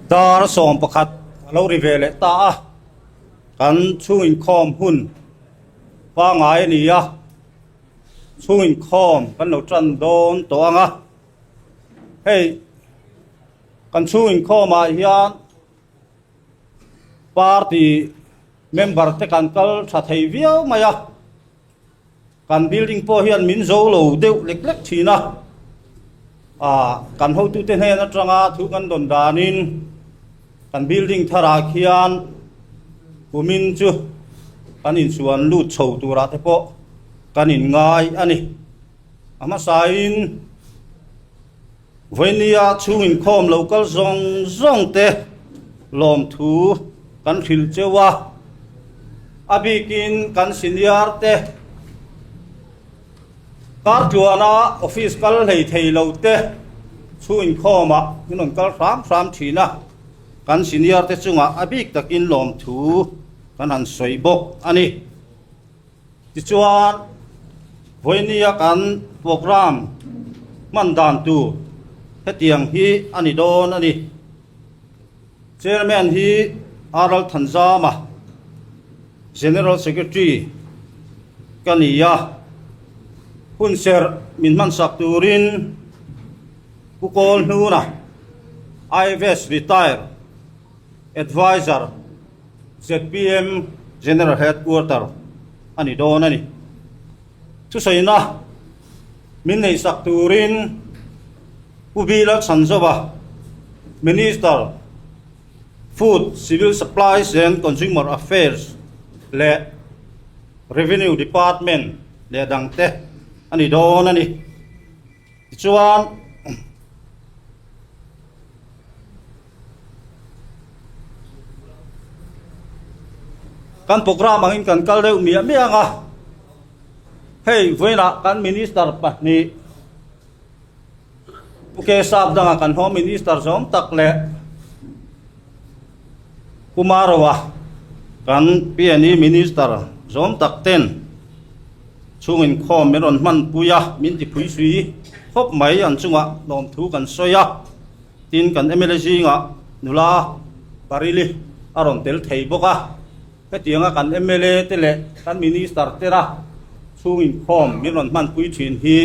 Dar 11 a lo ri ve leh ta a, kan chhung inkhawm hun pangngai a ni a, chhung inkhawm kan lo tan dawn tawh ang a, hei kan chhung inkhawmah hian party member te kan kal tha thei viau mai a. Kan building pawh hian min zo lo deuh lek lek thin a, ah kan hotute hnen atanga thu kan dawn danin kan building tharah khian kumin chu kan insuan lut chho turah te pawh kan inngai a ni. A hmasain Vawinia chhung inkhawm lo kal zawng zawng te lawmthu kan hrilh cheu a, a bikin kan senior te kar tluana office kal hlei thei lo te chhung inkhawmah min rawn kal hram hram thin a, kan senior te chungah a bik takin lawmthu kan han sawi bawk a ni. Tichuan, vawinia kan programme hman dan tur hetiang hi a ni dawn a ni. Chairman hi Aral Thanzama, General Secretary ka ni a, hunserh min hmansak turin Pu Kawl Hnuna, IFS Retire Adviser, zpm General Headquarter a ni dawn a ni. Thusawiina min neihsak turin Pu Bilal Chhanzova, Minister, Food, Civil Supplies and Consumer Affairs leh Revenue Department leh dangte a ni dawn a ni. Tichuan, kan programme angin kan kal deuh miah miah ang a, hei vawiinah kan minister pahnih Pu Kesap danga kan home minister zawm tak leh Pu Maroa kan PNE minister zawm tak ten Chhung inkhawm min rawn hmanpui a, min ti phui sui khawp mai an chungah lawmthu kan sawi a, tin kan mla zingah nula Barili a rawn tel thei bawk a, hetianga kan mla te leh kan minister tera chhung inkhawm min rawn hmanpui thin hi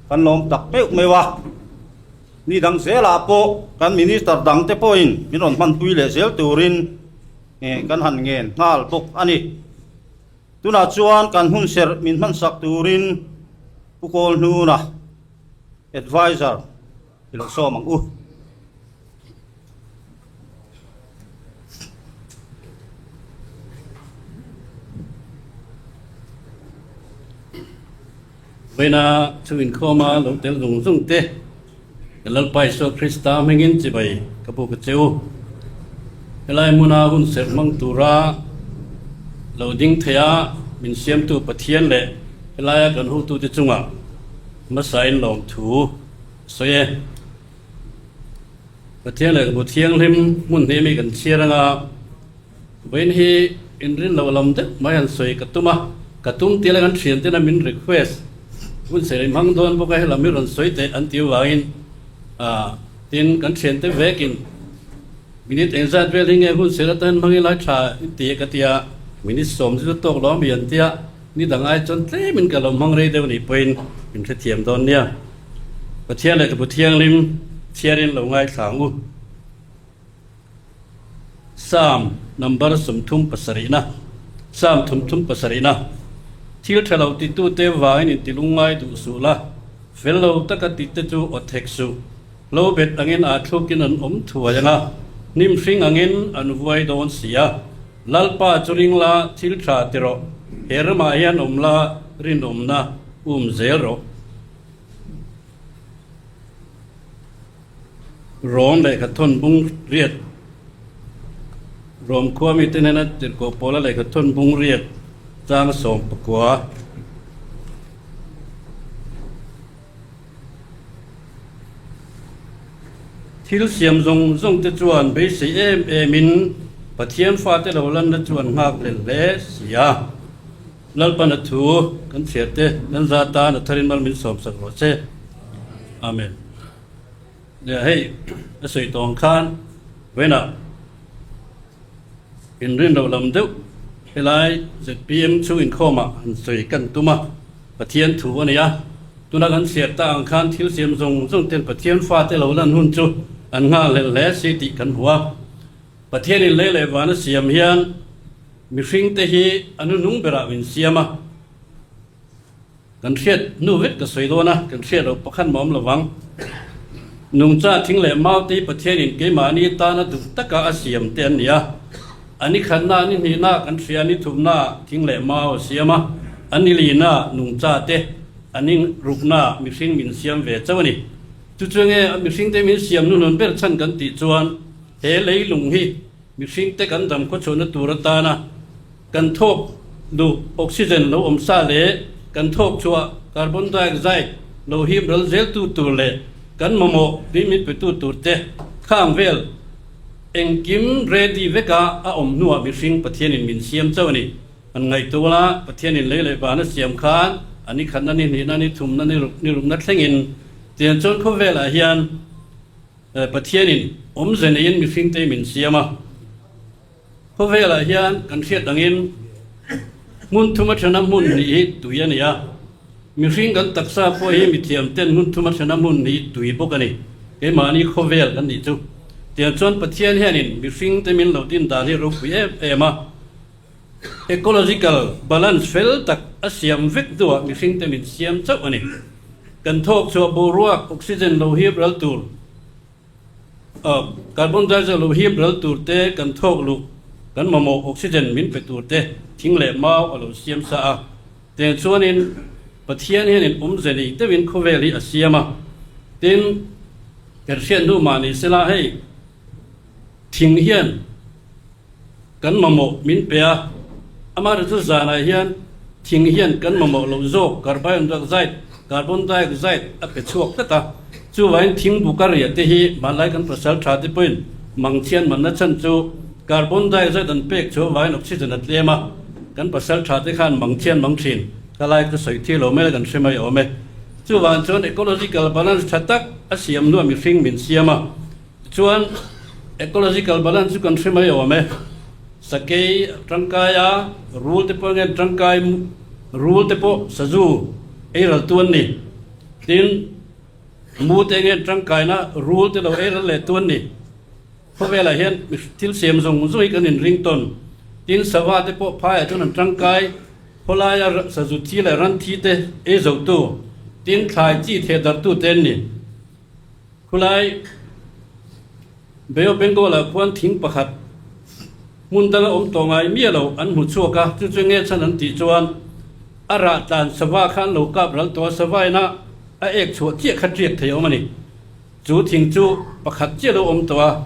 kan lawm tak meuh meuh a, ni dang zelah pawh kan minister dang te pawhin min rawn hmanpui leh zel turin kan han ngen nghal bawk a ni. Tunah chuan kan hun serh min hmansak turin Pu Kawlhnuna, Adviser, i lo sawm ang u. Vawiina chu inkhawma lo tel zung zung te, ka Lalpa Isua Krista hmingin chibai ka buk a che u. Helai hmuna hun serh hmang tura lo ding theia min siamtu Pathian leh helaia kan hotute chungah hmasain lawmthu a sawi e. Pathian leh bu thianghlim hmun hnih ami kan chhiar anga vawiin hi inrin loh lam deuh mai han sawi ka tum a, ka tum tia la kan thian tena min request hun sawi hmang dawn bawk a helam hi rawn sawi teh an tih avangin ah tin kan thian te vekin minute engzat vel hi nge hun sawi atan hmang ila tha in ti ka tia minute 10 chu tawk lo ami an tia ni dang ai chuan tlemin ka lo hmang rei deuh anih pawhin min hrethiam dawn nia. Pathian lehkhabu thianghlim chhiarin lo ngaithla ang u. Psalm number 37na Psalm 37na Thil tha lo titute vangin intilungngai duh suh la, fel lo taka tite chu aw thek suh. Lo bet angin aa thlukin an awm thuai ang a, hnim hring angin an vuai dawn si a. Lalpa chu ring la, thil tha ti rawh, he ramah hian awm la, rinawmna um zel rawh. Rom lehkha thawn bung riat Rom khua mite hnena tirhkoh pawla lehkha thawn bung riat chang 19. Thil siam zawng zawng te chuan beisei em em in Pathian fate lo lanna chu an nghak lel hle si a. Lalpan a thu kan chhiar te kan za tan a tharin mal min sawmsak rawh che. Amen. Nia hei a sawi tawng khan Vawiinah inrin loh lam deuh helai zpm chhung inkhawmah han sawi kan tum a, Pathian thu a ni a. Tuna kan chhiar ta ang khan thil siam zawng zawng ten Pathian fate lo lan hun chu an nghakhlelh hle si tih kan hmu a. Pathianin lei leh van a siam hian mihringte hi a nuhnung berah min siam a. Kan hriat hnu vek ka sawi dawn a, kan hriat loh pakhat mah awm lovang. Nungcha thing leh mau te hi Pathianin keimahni tana duh taka a siam te an ni a. A ni khatna, ni hnihna kan hria, ni thumna thing leh mau a siam a, a ni lina nungcha te, a ni rukna mihring min siam ve chauh a ni. Chu chu nge mihring te min siam hnuhnun ber chhan kan tih chuan he leilung hi mihring te kan dam khawchhuahna tur atana Kan thawk duh oxygen lo awm sa leh kan thawk chhuah carbon dioxide lo him ral zeltu tur leh kan mamawh tui min petu tur te khang vel engkim ready veka a awm hnuah mihring Pathianin min siam chauh a ni. An ngaihtuah la, Pathianin lei leh van a siam khan a ni khatna, ni hnihna, ni thumna, ni ruk, ni rukna thlengin tiang chuan khawvelah hian Pathianin awmze neiin mihringte min siam a. Khawvelah hian kan hriat angin hmun thum athana hmun hnih hi tui a ni a, mihring kan taksa pawh hi mithiam ten hmun thum athana hmun hnih tui bawk a ni, keimahni khawvel kan nih chu. Tiang chuan Pathian hianin mihring te min lo din dan hi ropui em em a, ecological balance fel tak a siam vek hnuah mihring te min siam chauh a ni. Kan thawk chhuah boruak oxygen lo hip ral tur, Carbon dioxide lo hip ral tur te, kan thawk luh, kan mamawh oxygen min pe tur te thing leh mau a lo siam sa a. Teng chuanin Pathian hianin awmze nei deuhin khawvel hi a siam a. Tin, kan hriat hnu mah ni sela hei thing hian kan mamawh min pe a, amaherawhchu zanah hian thing hian kan mamawh loh zawk carbon dioxide, carbon dioxide, a pe chhuak tlat a, chuvangin thing buk a riah te hi hmanlai kan pasal tha te pawhin mangchhian manna chhan chu carbon dioxide an pek chu avangin oxygen a tlem a, kan pasal tha te khan mangchhian mang thin, ka lai ka sawi thil lo mai la kan hre mai awm e. Chuvang chuan ecological balance tha tak a siam hnuah mihring min siam a. Tichuan, ecological balance chu kan hre mai awm e. Sakei a tangkai a, rul te pawh nge an tangkai, rul te pawh sazu ei ral tu an ni. Tin, mu te nge an tangkaina, rul te lo ei ral leh tu an ni. Khawvelah hian thil siam zawng zawng hi kan inring tawn. Tin, sava te pawh phaiah chuan an tangkai, khawlaia sazu thi leh ran thi te ei zo tu, tin thlai chi theh darh tu te an ni. Khulai Bay of Bengal ah khuan thing pakhat hmun danga awm tawh ngai miah lo an hmu chhuak a, chu chu nge chhan an tih chuan a rah tlan sava kha an lo kap ral tawh a, sava ina a ek chhuah chiah kha tiak thei a awm a ni. Chu thing chu pakhat chiah lo awm tawh a,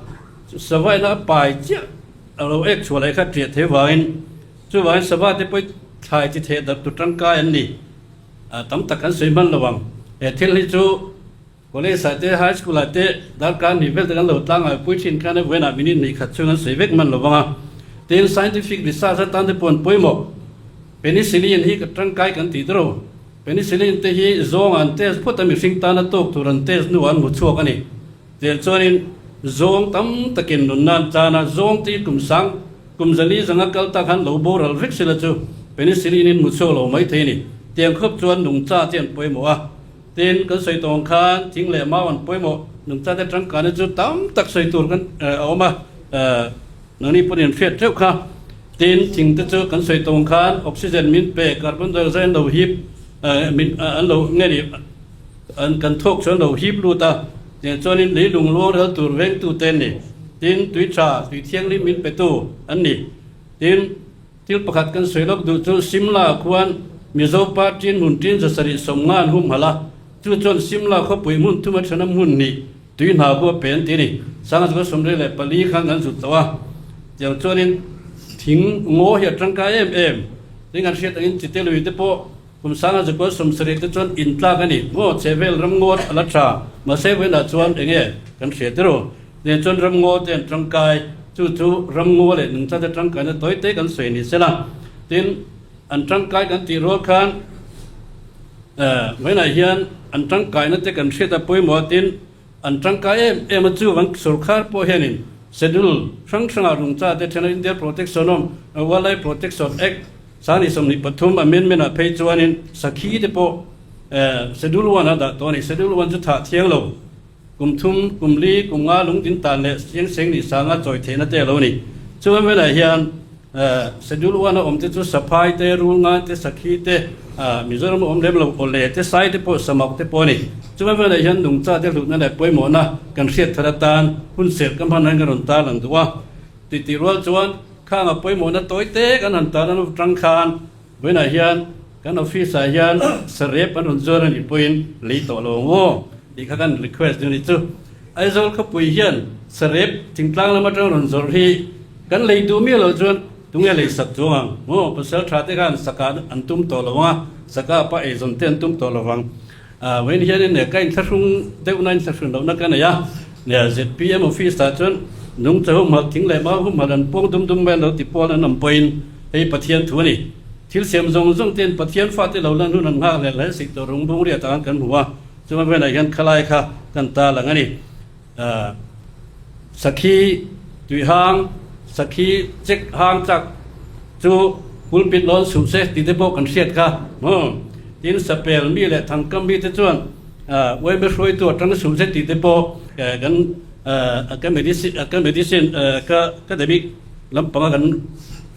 sava ina a pai chiah a lo ek chhuah leh kha tiah thei vangin chuvangin sava te pawh thlai chi theh darh tu tangkai an ni. Tam tak kan sawi hman lo ang. He thil hi chu College ah te, High School ah te darkar hnih vel te kan lo tlang a, pui thin khan vawiinah minute hnih khat chhung an sawi vek hman lo vang a. Tin, scientific research atan te pawh an pawimawh. Penicillin hi ka tangkai kan tih tawh. Penicillin te hi zawng an test phawt a, mihring tana tawk tur an test hnuah an hmu chhuak a ni. Tel chuanin zawng tam takin nunna an tan a, zawng te hi kum sang, kum zali zanga kal tak han lo boral vek sela chu penicillin in hmu chhuak lo mai thei a ni. Tiang khawp chuan nungcha te an pawimawh a. Tin, kan sawi tawng khan thing leh mau an pawimawh nungchate tangkaina chu tam tak sawi tur kan a awm a, nangni pawhin an hriat teuh kha. Tin, thing te chu kan sawi tawng khan oxygen min pe, carbon dioxide an lo hip, min an lo nge ni an kan thawk chu an lo hip lut a, tiang chuanin leilung luang rel tur vengtu te an ni. Tin, tui tha, tui thianghlim min petu an ni. Tin, Thil pakhat kan sawi lawk duh chu Simla khuan Mizo pa ṭin hmun ṭin 700 sawmnga an humhalh a, chu chuan Simla khawpui hmun thuma ṭhenawm hmun hnih tui hna khu a pe an ti a ni. Sangha 74 khan kan zut tawh a, tiang chuanin thing ngaw hi a ṭangkai em em. Tin kan hriat angin chite lui te pawh kum 1970 te chuan intlak a ni. Ngaw chhehvel ram ngawt a la ṭha, mahse vawiinah chuan eng nge kan hriat ru? Nen chuan ramngaw te an tangkai, chu chu ramngaw leh nungchate tangkaina tawi te kan sawi ni sela. Tin, an tangkai kan tih rual khan vawiinah hian an tangkaina te kan hriat a pawimawh a, tin, an tangkai em em a, chuvang sorkar pawh hianin Schedule hrang hrangah nungcha te thena India Protection of Wildlife Protection Act 2023 amendment ah phei chuanin sakhi te pawh Schedule one a dah tawh a ni. Schedule one chu thah thiang lo kum thum, kum li, kum nga lungtin tan leh chiang seng nih sanga chawi theihna te a lo ni. Chu velah hian Schedule one a awm te chu saphai te, rul ngan te, sakhi te, Mizoram a awm lem lo, awle te, sai te pawh, samak te pawh a ni. Chu velah hian nungcha te hlutna leh pawimawhna kan hriat thar atan hun serh ka hman hian ka rawn tarlang duh a. Tih rual chuan khang a pawimawhna tawi te kan han tarlan atang khan Vawiinah hian kan office ah hian sarep an rawn zuar a nih pawhin lei tawh lo ang aw tih kha kan request duh a nih chu. Aizawl khawpui hian sarep thingtlang lam atang rawn zawrh hi kan lei duh miah loh chuan tunge lei sak chuang ang maw? Pasal tha te khan saka an tum tawh lo ang a, saka pa eizawn te an tum tawh lo vang. Vawiin hianin ka inthlahrung deuhna inthlahrun lohna ka nei a, zpm office ah chuan nungcha humhalh thing leh mau humhalh an pawng dum dum mai an lo ti pawl an awm pawhin hei Pathian thu a ni. Thil siam zawng zawng ten Pathian fate lo lan hun an nghak leh hle sik tawh rung bung riat ang kan hmu a, chuma velah hian khalai kha kan ta lang a ni. Sakhi tuihang, sakhi chek hang chak chu pulpit lawn suh se tih te pawh kan hriat kha. Tin, sapel mi leh thangkam mi te chuan uaime hruaitu atang suh se tih te pawh kan academicin academic lampanga kan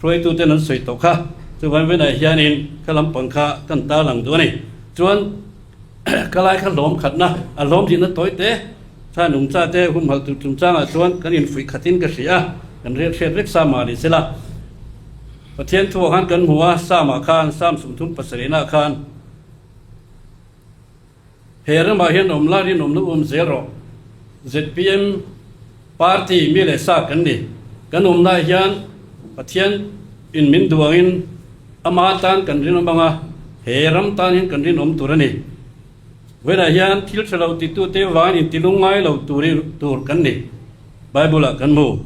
hruaitu ten an sawi tawh kha. Chuvang venah hianin kha lampang kha kan tarlang duh a ni. Chuan Ka lai kha hlawm khatna, a hlawm dihna tawi te, tha nungcha te humhalh tur chungchangah chuan kan infuih khatin ka hria a, kan riat hriat vek sa mah ni sela. Pathian thuah khan kan hmu a, Psalm-ah khan, Psalm 37-ah khan, He ramah hian awm la rinawmna um zel rawh. Zpm Party mi leh sa kan ni. Kan awmnaah hian Pathian in min duh angin ama tan kan rinawm anga, he ram tan hian kan rinawm tur a ni. Vawiinah hian thil tha lo titute vangin intilung ngai lo tur kan ni. Bible-ah kan hmu.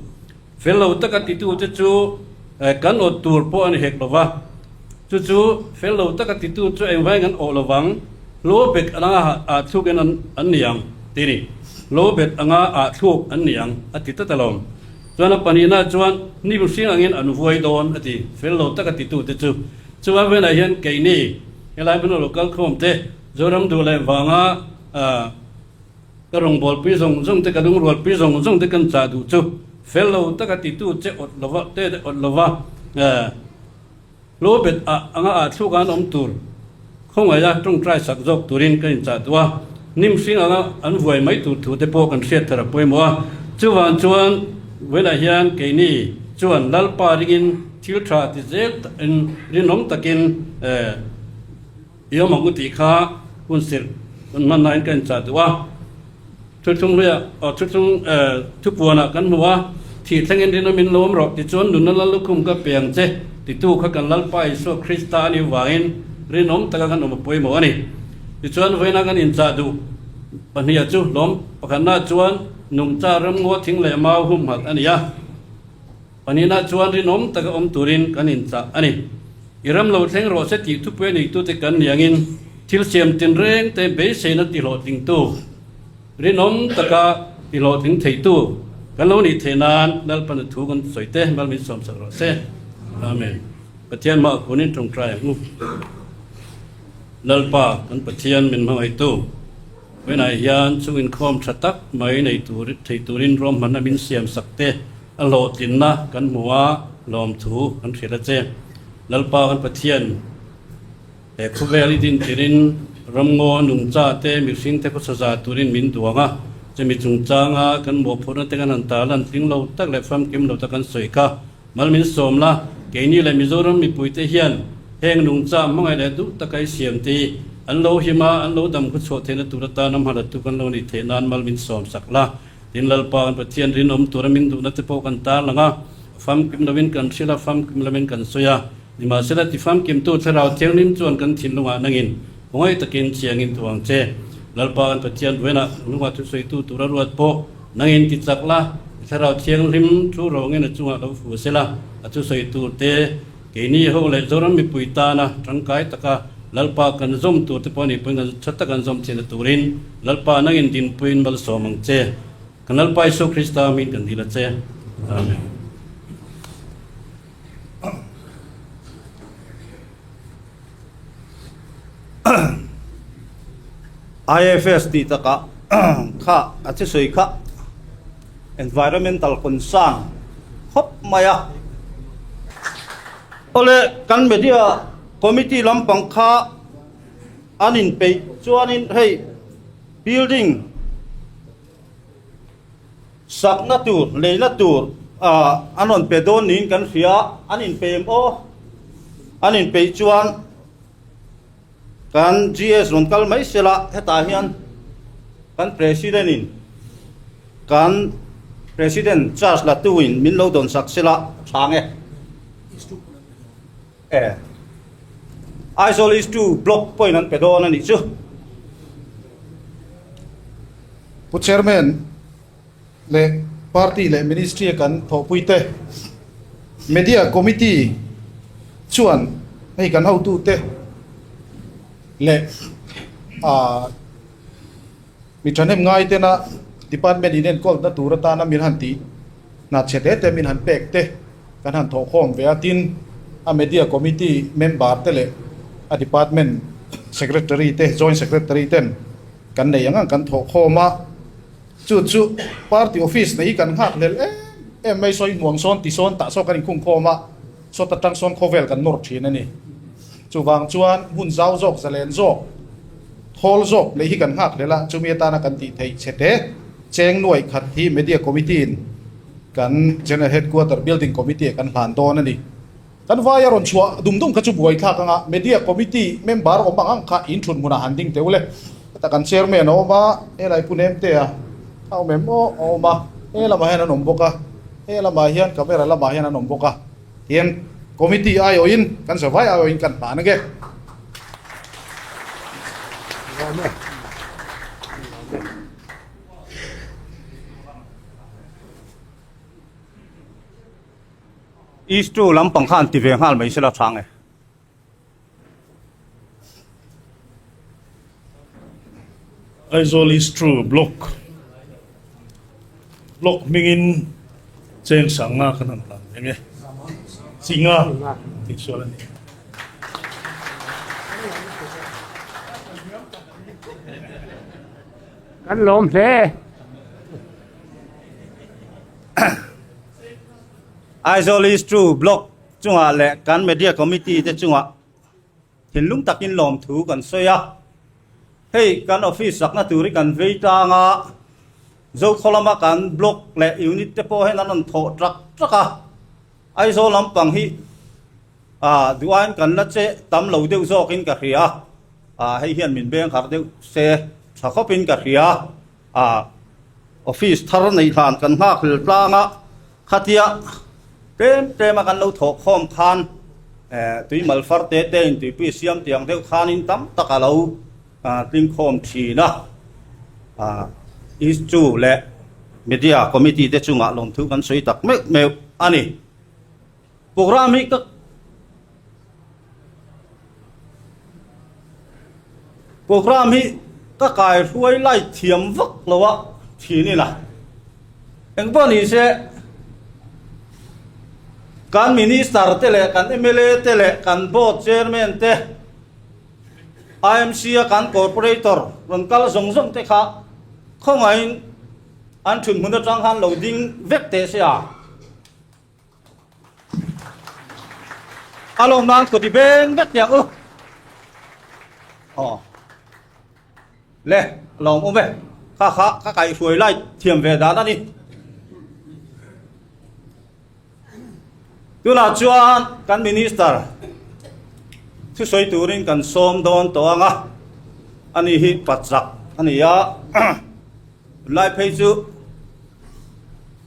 Fel lo taka titute chu kan awt tur pawh a ni hek lo va. Chu chu fel lo taka titu chu engvangin an awh lo vang, lo bet anga ah thluk in an ni ang ti ni. Lo bet anga ah thluk an ni ang a ti tlat alawm. Chuan a pahnihna chuan hnim hring angin an vuai dawn a ti, fel lo taka titute chu. Chuvang velah hian keini helai hmuna lo kal khawm te Zoram duh leh vanga Ka rawngbawlpui zawng zawng te, ka lungrualpui zawng zawng te kan chah duh chu fel lo taka titu che awt lova te awt lova lo bet ah anga ah thluk an awm tur khawngaih a tawngtai sak zawk turin ka inchah duh a, hnim hring anga an vuai mai tur thu te pawh kan hriat thar a pawimawh a, chuvang chuan vawilah hian keini chuan Lalpa ringin thil tha ti zel in rinawm takin I awm ang u tih kha hun sirh hun hman nain ka inchah duh a. Thuthlung hluiah aw thuthlung thupuanah kan hmu a, thih thlengin rinawmin lo awm rawh tichuan nunna lal lukhum ka pe ang che titu kha kan Lalpa Isua Krista a nih vangin rinawm taka kan awm a pawimawh a ni. Tichuan vawiina kan inchah duh pahniha chu hlawm pakhatna chuan nungcha ramngaw thing leh mau humhalh a ni a. Pahnihna chuan rinawm taka awm turin kan inchah a ni. I ram lo thleng rawh se tih thupui neitute kan ni angin thil siam tinreng te beiseina tihlawhtlingtu, rinawm taka tihlawhtling theitu kan lo nih theih nan Lalpana thu kan sawi te mal min sawmsak rawh se. Amen. Pathian hmaah kunin tawngtai ang u. Lalpa kan Pathian min hmangaihtu. Vawiinah hian chung inkhawm tha tak mai nei tur thei turin ruahmanna min siam sak te a hlawhtlinna kan hmu a, lawmthu kan hrilh a che. Lalpa kan Pathian he khawvel i din tirin ramngaw nungcha te mihring te khawsa za turin min duang a, chumi chungchanga kan mawhphurhna te kan han tarlan tling lo tak leh famkim lo tak kan sawi kha. Mal min sawm la, keini leh Mizoram mipuite hian heng nungcha hmangaih leh duh taka i siam te hi an lo him a, an lo dam khawchhuah theihna tur atan a hmalatu kan lo nih theih nan mal min sawm sak la. Tin, Lalpa kan Pathian rinawm tura min duhna te pawh kan tarlang a, famkim lovin kan hrilh a, famkim lovin kan sawi a. Nimahsela, ti famkimtu Thlarau Thianghlim chuan kan thinlungah nangin khawngaih takin chiangin tu ang che. Lalpa kan Pathian buainah lungah thusawitu tura ruat pawh Nangin ti chak la, i Thlarau Thianghlim thu rawngin a chungah lo fu sela, a thusawi tur te, keini ho leh Zoram mipui tana tangkai taka Lalpa kan zawm tur te pawh a nih pawhin kan tha taka an zawm thin a turin Lalpa nangin dinpuiin malsawm ang che. Kan Lalpa Isua Krista hming kan dil a che. Amen. IFS tih takah kha a thusawi kha environmental concern khawp mai a. Awle kan media committee lampang kha an inpeih chuanin hei building Sakna tur, leina tur an rawn pe dawn niin kan hria, an inpeih em aw? An inpeih chuan kan GS rawn kal mai sela, hetah hian kan President in kan President charge la tu in min lo dawn sak sela chhang e. E. Aizawl East 2 block pawhin an pe dawn a nih chu. Pu Chairman leh Party leh Ministry a kan thawhpuite Media Committee chuan hei kan hotute leh ah mi thahnem ngai tena Department in enkawlna tur atana min han tih hna chhe te te min han pek te kan han thawhkhawm ve a, tin a Media Committee member te leh a Department Secretary te Joint Secretary ten Kan nei ang ang kan thawh khawm a, chu chu party office nei hi kan nghak hlel em em mai sawi hmuang sawn ti sawn tah saw kan inkhung khawm a, sawt atang sawn khawvel kan nawr thin a ni. Chuvang chuan hmun zau zawk zalen zawk thawl zawk lei hi kan nghak hlel a, chumi atana kan tih theih chhe te cheng nuai khat hi media committee in kan general headquarter building committee ah kan hlan dawn a ni. Kan vai a rawn chhuah dum dum kha chu buai thlak anga Media Committee member awm ang ang kha in thut hmunah han ding teuh le. Heta kan Chairman a awm a, helai Pu Nemte a a awm em aw a awm a, he lamah hian an awm bawk a, he lamah hian camera lamah hian an awm bawk a. Tihian Committee aiawhin kan zavai aiawhin kan hlan ange. East-tu lampang kha an ti ve nghal mai sela chhang e. Aizawl East-tu block block hmingin cheng sanga kan han hlan reng e. Singa tih sual a ni. Kan lawm hle. Aizawl East True Block chungah leh kan Media Committee te chungah thinlung takin lawmthu kan sawi a. Hei kan office sakna tur hi kan vei tlang a, Zokhaw lama kan Block leh Unit te pawh hian an rawn thawh trak trak a. Aizawl lampang hi ah duh aiin kan la che tam lo deuh zawkin ka hria a, hei hian min beng harh deuh se tha khawpin ka hria. Ah office thar neih hlan kan nghak hlel tlang a, khatia tlem tlem a kan lo thawh khawm khan eh tui mal far te te in tuipui siam tiang deuh khanin tam tak a lo tling khawm thin a. Ah issue leh media committee te chungah lawmthu kan sawi tak meuh meuh a ni. Programme hi ka Programme hi ka kai hruai lai thiam vak lo a thin ila. Eng pawh ni se kan Minister te leh kan mla te leh kan Board Chairman te IMC a kan Corporator rawn kal zawng zawng te kha khawngaihin an thun hmun atang khan lo ding vek teh se a. A lawm nan kut i beng vek tiang u. Aw. Le, lawm um e. Kha kha ka kai hruai lai thiam ve dan ani. Tunah chuan kan minister thusawi turin kan sawm dawn tawh anga ani hi pachak ani a. Tunlai phei chu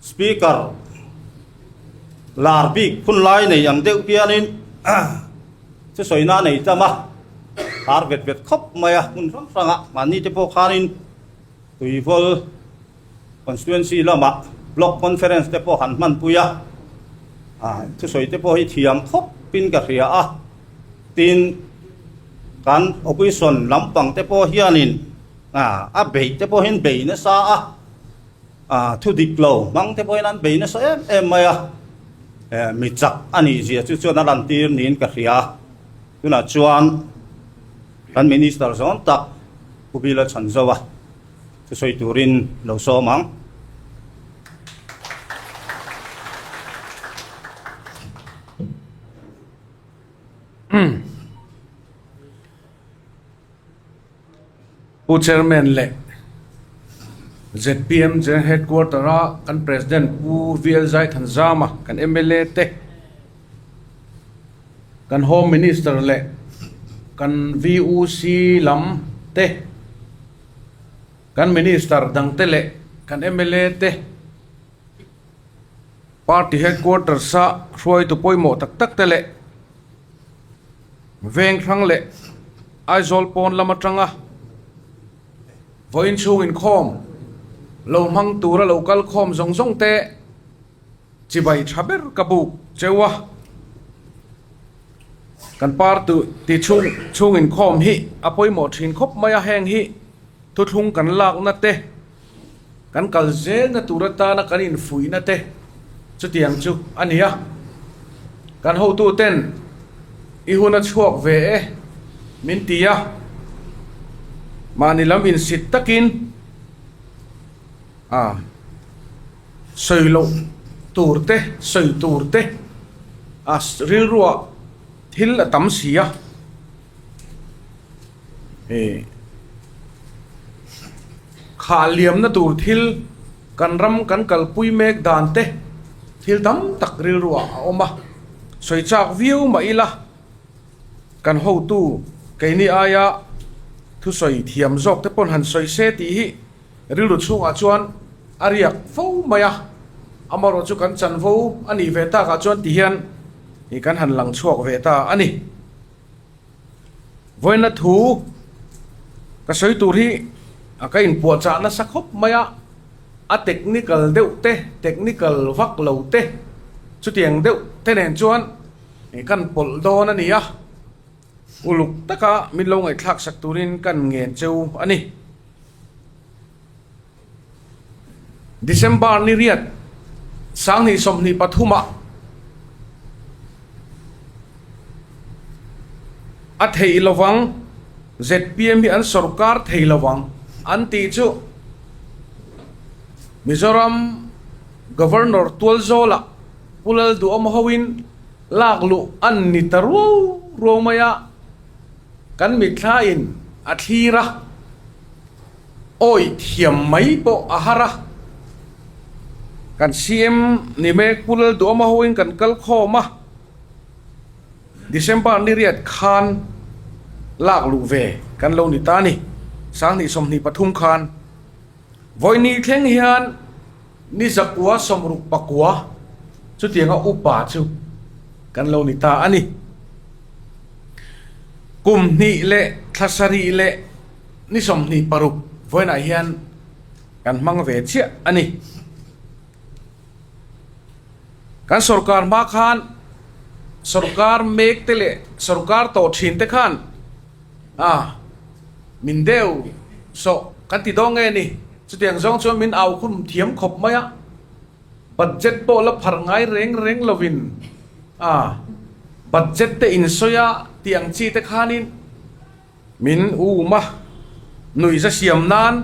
Speaker lar bik phun lai nei ang deuh hianin thusawi na nei tam a, har vet vet khawp mai a hmun hrang hrangah mahni te pawh khanin Tuivawl constituency lamah block conference te pawh han hmanpui a, thusawi te pawh hi thiam khawpin ka hria a, tin kan opposition lampang te pawh hianin a beih te pawhin bei nasa a. Thu dik lo hmang te pawhin an bei nasa em em mai a, mi chak a nih zia chu chuan a lantir niin ka hria. Tunah chuan kan Minister zawn tak Pu Bila Chhanzova thusawi turin lo sawm ang. Pu Chairman leh zpm General Headquarter a kan President Pu VL Zaithanzama kan mla te, kan Home Minister leh kan VUC lam te, kan Minister dang te leh kan mla te, Party Headquarters a hruaitu pawimawh tak tak te leh Veng hrang leh Aizawl pawn lam atanga vawiin chhung inkhawm lo hmang tura lo kal khawm zawng zawng te chibai tha ber ka buk cheu a. Kan party ti chhung chhung inkhawm hi a pawimawh thin khawp mai a, heng hi thuthlung kan lakna te kan kal zelna tur atana kan infuihna te chutiang chu a ni a. Kan hotu ten i hun a chhuak ve e min ti a, mahni lam insit takin a sawi loh tur te sawi tur te a rilruah thil a tam si a. Hei khah liamna tur thil kan ram kan kalpui mek dan te thil tam tak rilruah a awm a, sawi chak viau mah ila kan hotu keini aia thusawi thiam zawk te pawn han sawi se tih hi rilru chhungah chuan a riak fo mai a, amaherawhchu chu kan chanvo a nih ve takah chuan ti hian kan han lang chhuak ve ta a ni. Vawiina thu ka sawi tur hi a ka inpuahchah nasa khawp mai a, a technical deuh te, technical vak lo te chutiang deuh te nen chuan kan pawlh dawn a ni a, uluk taka min lo ngaihthlak sak turin kan ngen cheu a ni. December ni riat sanghnih 23 ah a theih lovang zpm hi an sorkar thei lovang an tih chu Mizoram Governor Tualzawla Pu Lalduhawm hoin lak luh an ni ta ruau ruau mai a, kan mitthla in a thlir a. Awi thiam mai pawh a har a, kan CM ni mek Pu Lalduhawma hoin kan kal khawm a, December ni riat khan lak luh ve kan lo ni ta ni, 2023 khan vawiini thleng hian ni zakua sawmruk pakua chutianga upa chu kan lo ni ta a ni. Kum hnih leh thla sarih leh Ni 26 vawiinah hian kan hmang ve chiah a ni. Kan sorkar hma khan sorkar mek te leh sorkar tawh thin te khan a min deuh sawh kan ti dawn nge ni. Chutiang zawng chuan min au khum thiam khawp mai a, budget pawh la phar ngai reng reng lovin a budget te insawi a tih ang chi te khanin Min um a, nuihza siam nan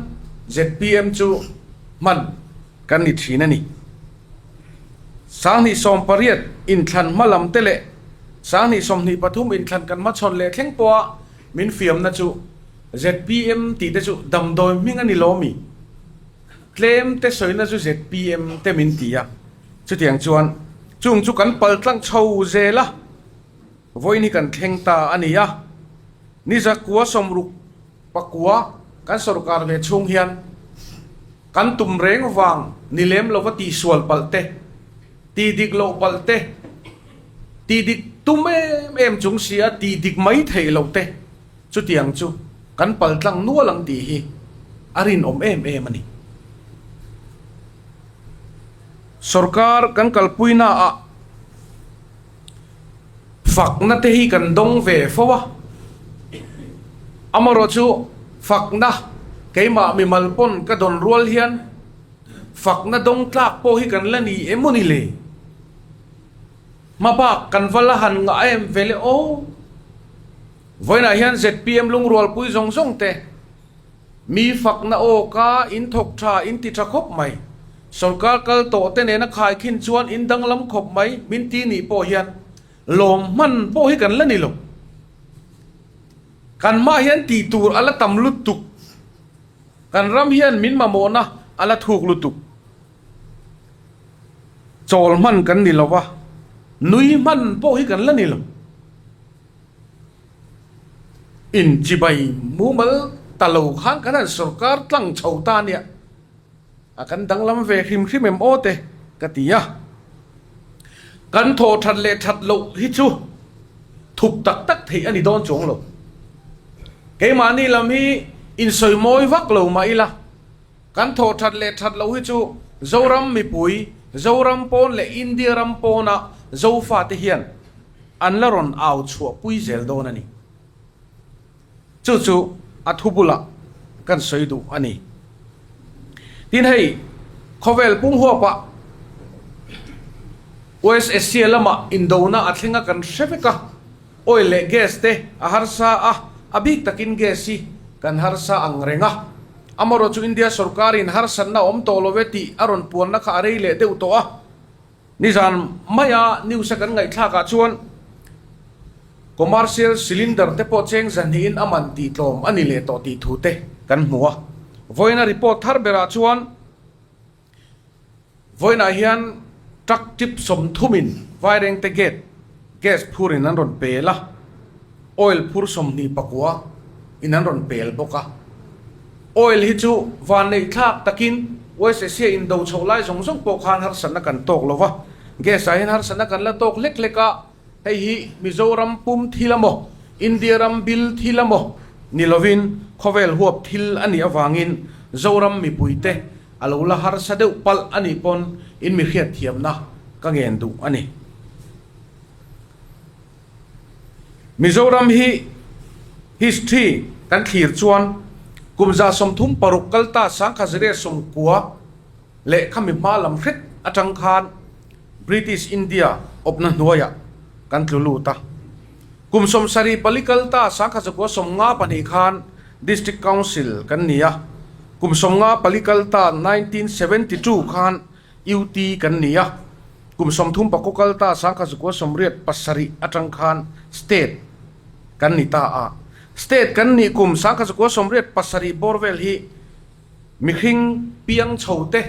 zpm chu hman kan ni thin a ni. 2018 inthlan hma lam te leh 2023 inthlan kan hmachhawn leh thleng pawha min fiamna chu zpm tih te chu damdawi hming a ni lo mi? Tlem te sawina chu zpm te min ti a, chutiang chuan chung chu kan pal tlang chho zel a. Vawiin hi kan thleng ta a ni a, ni zakua sawmruk pakua kan sorkar ve chhung hian kan tum reng vang ni lem lova tihsual palh te, tih dik loh palh te, tih dik tum em em chung si a tih dik mai theih loh te chutiang chu kan pal tlang nual ang tih hi a rinawm em em a ni. Sorkar kan kalpuinaah. Fakna te hi kan dawng ve fo a, amaherawhchu fakna keimah mimal pawn ka dawn rual hian Fakna dawng tlak pawh hi kan la ni em aw ni le? Hmabak kan va la han ngah em ve le aw? Vawiinah hian zpm lungrualpui zawng zawng te mi fakna aw ka in thawk tha in ti tha khawp mai. Sorkar kal tawh te nena khaikhin chuan in danglam khawp mai min ti nih pawh hian lawm hman pawh hi kan la ni lo. Kan mah hian tih tur a la tam lutuk. Kan ram hian min mamawhna a la thuk lutuk. Chawl hman kan ni lo va, nui hman pawh hi kan la ni lo. Inchibai mumal ta lo khan kan han sorkar tlang chho ta nia. A kan danglam ve hrim hrim em aw te ka ti a. Kan thaw that leh that loh hi chu thup tak tak theih a ni dawn chuang lo. Keimahni lam hi insawi mawi vak lo mah ila, kan thaw that leh that loh hi chu Zoram mipui, Zoram pawn leh India ram pawna Zofate hian an la rawn au chhuahpui zel dawn a ni. Chu chu a thu bulah kan sawi duh a ni. Tin hei, khawvel pum huapah West Asia lamah indona a thleng a kan hre vek a, oil leh gas te a harsa a, a bik takin gas hi kan harsa ang reng a. Amarawh chu India sorkarin harsatna a awm tawh lo ve tih a rawn puanna kha a rei leh deuh tawh a. Nizan maia news a kan ngaihthlakah chuan commercial cylinder te pawh cheng zahnihin a man tih tlawm a ni leh tawh tih thu te kan hmu a. Vawiina report thar berah chuan vawiinah hian truck tip sawmthumin Vairengte gate gas phurin an rawn pel a, oil phur 29 in an rawn pel bawk a. Oil hi chu vanneihthlak takin West Asia indo chhoh lai zawng zawng pawh khan harsatna kan tawk lo va, gas ah hian harsatna kan la tawk hlek hlek a, hei hi Mizoram pum thil amaw, India ram bil thil amaw ni lovin khawvel huap thil a nih avangin Zoram mipuite a lo la harsa deuh palh a nih pawn in mi hriatthiamna ka ngen duh a ni. Mizoram hi history kan thlir chuan kum 36 kalta 1990 leh khami hma lam hret atang khan British India awpna hnuaiah kan tlu lut a. Kum 74 kalta 1952 khan District Council kan ni a, kum 54 kalta 1972 khan UT kan ni a, kum 34 kal ta 1987 atang khan State kan ni ta a. State kan nih kum 1987 bawr vel hi mihring piang chho te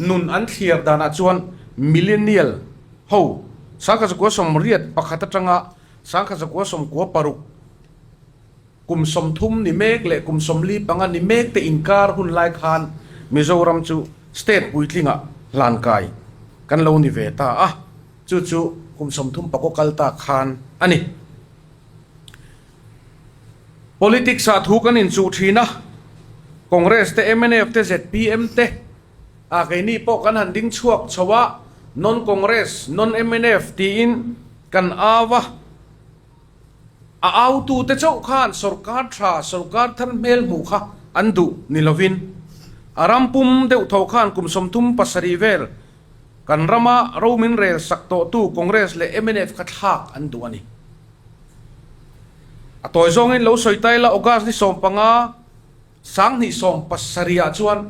nun an thliar danah chuan Millennial ho 1981 atanga 1996 Kum 30 ni mek leh kum 45 ni mek te inkar hun lai khan Mizoram chu state puitlingah hlankai kan lo ni ve ta a, chu chu kum 34 kal ta khan a ni. Politics ah thu kan inchuh thin a, Congress te, mnf te, zpm te ah keini pawh kan han ding chhuak chho a, non-Congress, non-mnf tiin kan au a. A autute chauh khan sorkar tha, sorkar thar hmel hmuh kha an duh ni lovin, a ram pum deuh tho khan kum 37 vel kan rama ro min rel sak tawhtu Congress leh mnf kha thlak an duh a ni. A tawi zawngin lo sawi ta ila August ni 15, 2017 ah chuan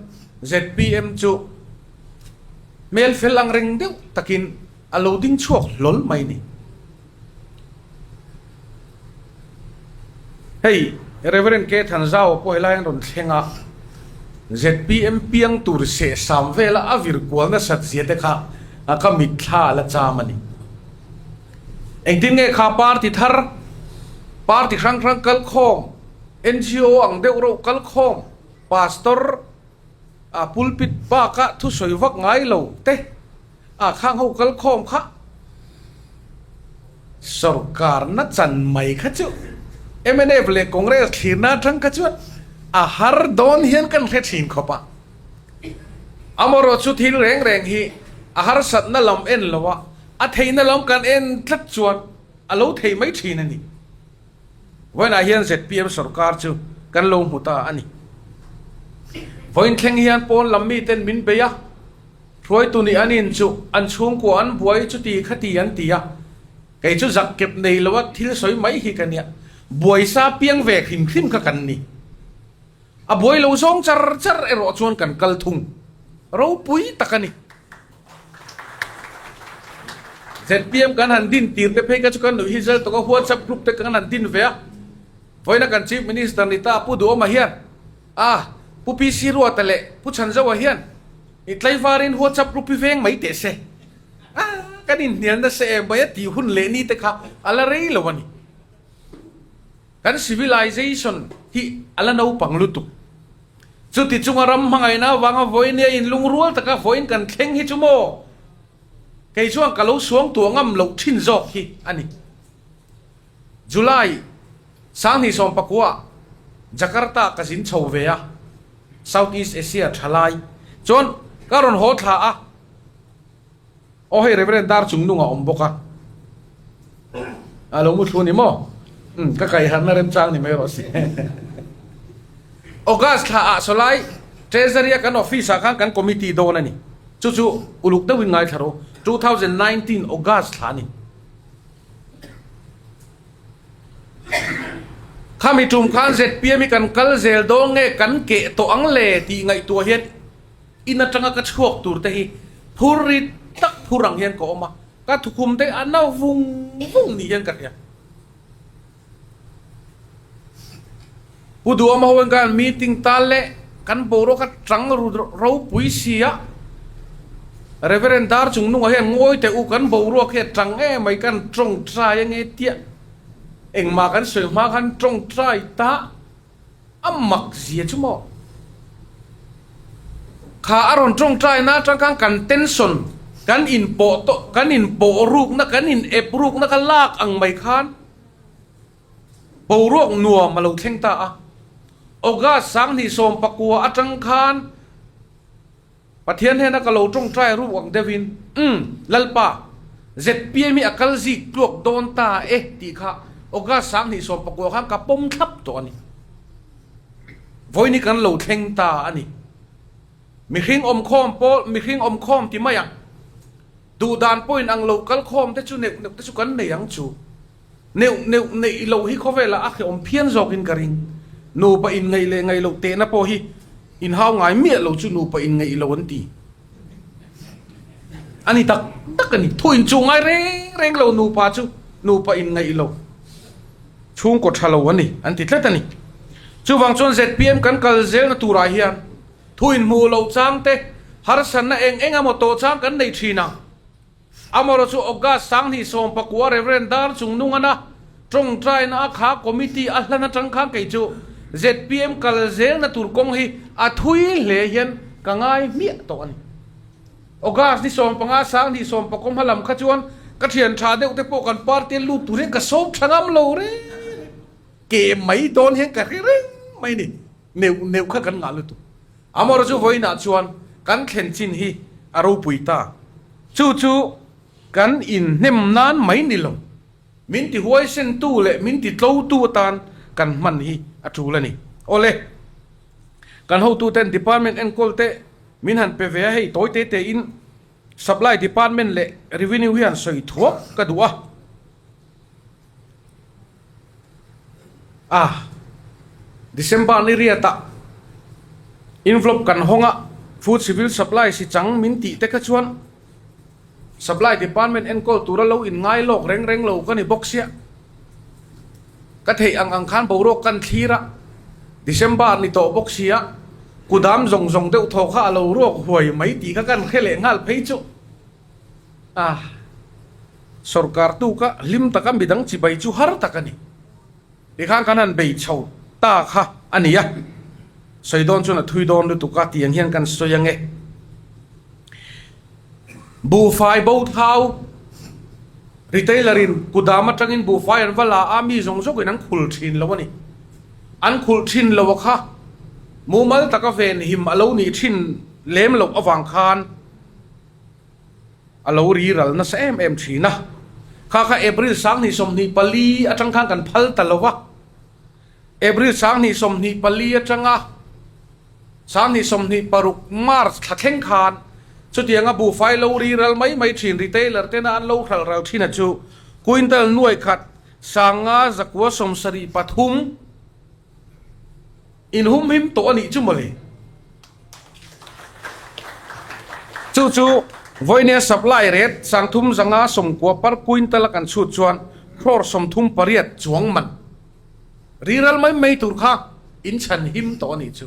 zpm chu hmel fel ang reng deuh takin a lo ding chhuak hlawl mai ni. Hei Reverend K Thanzau pawh helai an rawn thleng a, zpm piang tur sehsam vela a vir kual nasat zia te kha ka mitthla a la cham a ni. Engtin nge kha party thar, party hrang hrang kalkhawm, NGO ang deuh reuh kalkhawm, pastor a pulpit baka thusawi vak ngai lo te a khang ho kalkhawm kha sorkarna chan mai kha chu mnf leh Congress thlirna atang kha chuan a har dawn hian kan hre thin khawp a. Amaherawh chu thil reng reng hi a harsatna lam en lo a, a theihna lam kan en tlat chuan a lo thei mai thin a ni. Vawiinah hian zpm sorkar chu kan lo hmu ta a ni. Vawiin thleng hian pawn lam miten min bei a, hruaitu nih an in chu an chhungkua an buai chuti khati an ti a, kei chu zak kep nei lo a thil sawi mai hi ka nia, buaisa piang ve hrim hrim kha kan ni. A buai lo zawng char char erawh chuan kan kal thung ropui tak a ni. Zpm kan han din tir te phei kha chu kan nuih hi zel tawk a, WhatsApp group te kan han din ve a, vawiina kan Chief Minister ni ta Pu Duhawma hian a Pu PC Ruata leh Pu Chhanzoa hian i tlaivarin WhatsApp group hi veng mai teh se a, kan inhnial nasa em mai a tih hun leh ni te kha a la rei lo a ni. Kan civilization hi a la naupang lutuk. Chuti chunga ram hmangaihna avanga vawinia inlungrual taka vawiin kan thleng hi chu maw kei chuan ka lo suangtuah ngam loh thin zawk hi a ni. July 2019 Jakarta ka zin chho ve a, South East Asia thalai chuan ka rawn haw thla a. Aw hei Reverend dar chung nung a awm bawk a, a lo mu thlu ni maw? Umm ka kai harna remchang ni mai rawh se. August thla ah sawlai Treasury a kan office ah khan kan committee dawn a ni. Chu chu uluk deuhin ngaithla rawh u. 2019 August thla a ni. Khami tum khan zpm hi kan kal zel dawn nge kan keh tawh ang le tih ngaihtuah hian In atanga ka chhuak tur te hi phur rit tak phur ang hian ka awm a, ka thukhum te a na vung vung ni hian ka hria. Pu Duhawma ho hian khan meeting tal leh kan boruak a tang ru ropui si a, Reverend Dar Chungnunga hian ngawi teh u kan boruak hi a tang em mai kan tawngtai ange tiah engmah kan sawi hma khan tawngtai ta. A mak zia chu maw? Kha a rawn tawngtaina atang khan kan tension, kan inpawh tawh, kan inpawh rukna, kan in ep rukna kha lak ang mai khan boruak nuam a lo thleng ta a. August 2019 atang khan Pathian hnena ka lo tawngtai ruk ang deuhin, Umm, Lalpa, zpm hi a kal zik tluak dawn ta e tih kha August 2019 khan ka pawm thlap tawh a ni. Vawiin hi kan lo thleng ta a ni. Mihring awmkhawm pawl, mihring awmkhawm ti mai ang. Duhdan pawhin ang lo kal khawm te chu neuh neuh te chu kan nei ang chu. Neuh neuh neih loh hi khawvelah a hrehawm phian zawkin ka ring. Nupa inngaih leh ngaih loh tehna pawh hi inhau ngai miah lo chu nupa inngaih lo an ti. A ni tak tak a ni. Thu inchuh ngai reng reng lo nupa chu nupa inngaih lo chhungkaw tha lo a ni an ti tlat a ni. Chuvang chuan zpm kan kal zelna turah hian thu inhmuh loh chang te, harsatna eng eng emaw tawh chang kan nei thin ang. Amarawh chu August 2019 Reverend Dar Chungnungana tawngtaina a kha committee a hlan atang khan kei chu zpm kal zelna tur kawng hi a thui hle hian ka ngai hmiah tawh a ni. August ni 15 2019 hma lam kha chuan ka thian tha deuh te pawh kan party a lut tur hian ka sawm tha ngam lo reng reng. Ke mai dawn hian ka hre reng mai ni. Neuh neuh kha kan ngah lutuk. Amarawh chu vawiinah chuan kan thlen chin hi a ropui ta. Chu chu kan inhnem nan mai ni lo. Min ti huaisentu leh min ti tlotu atan kan hman hi a tul a ni. Awle, kan hotuten department enkawl te min han pe ve a, hei tawi te te in supply department leh revenue hi han sawi thuak ka duh a. A, December ni riatah envelope kan hawng a, Food Civil Supply si chang min tih te kha chuan Supply Department enkawl tura lo inngai lawk reng reng lo ka ni bawk sia. Ka theih ang ang khan boruak kan thlir a, December ni tawh bawk sia, kudam zawng zawng deuh thaw kha a lo ruak huai mai tih kha kan hre leh nghal phei chu. A, sorkar tuka hlim taka midang chibai chu har tak a ni. Tikhan kan han bei chho ta kha a ni a, sawi dawn chuan a thui dawn lutuk a tiang hian kan sawi ange. Buhfai bo thau retailer in kudam atangin buhfai an va la a, mi zawng zawkin an khul thin lo a ni. An khulh thin lo a kha mumal taka venhim a lo nih thin lem loh avang khan, A lo ri ral nasa em em thin a. Kha kha April 2024 atang khan kan phal ta lo va. April 2024 atanga. 2026 March thla thleng khan chutianga buhfai lo ri ral mai mai thin retailer tena an lo hralh ral thin a chu quintal nuai khat 500 973 inhumhim tawh a nih chu mawle. Chu chu vawinia supply rate 390 per quintal a kan chhut chuan crore 38 chuang man riral mai mai tur kha in chhan him tawh a nih chu.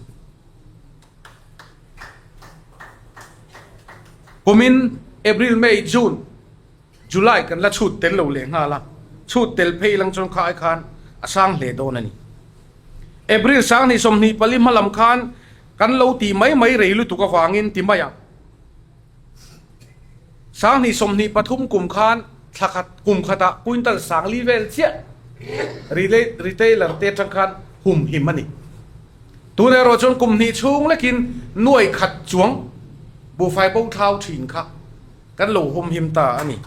Kumin April, May, June, July kan la chhut tel lo leh nghal a, chhut tel phei lang chuan kha ai khan a sang hle dawn a ni. April 2024 hma lam khan kan lo tih mai mai rei lutuk avangin ti mai ang. 2023 kum khan thla khat kum khatah quintal 4000 vel chiah retailer te atang khan hum him a ni. Tun erawh chuan kum hnih chhung lekin nuai khat chuang buhfai bo thlau thin kha kan lo hum him ta a ni.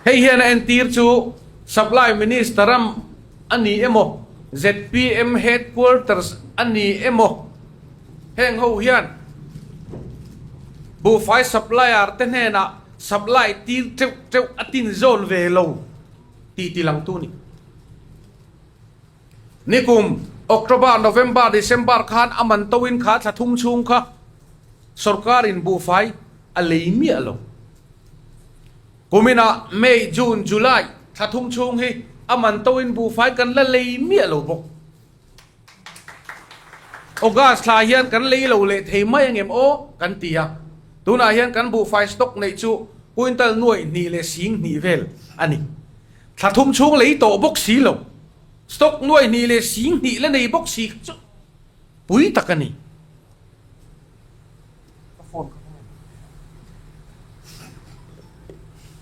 Hei hian a entir chu Supply Minister ram a ni emaw, zpm Headquarters a ni emaw, heng ho hian buhfai supplier te hnenah supply tir teuh teuh a tin zawn ve lo tih tilangtu a ni. Nikum October, November, December khan a man toin kha thla thum chhung kha sorkarin buhfai a lei miah lo. Kuminah May, June, July thla thum chhung hi a man toin buhfai kan la lei miah lo bawk. August thla hian kan lei lo leh thei mai angem aw kan ti a, tunah hian kan buhfai stock neih chu quintal nuaih hnih leh sing hnih vel a ni. Thla thum chhung lei tawh bawk si lo, stock nuai hnih leh sing hnih la nei bawk si kha chu pui tak a ni.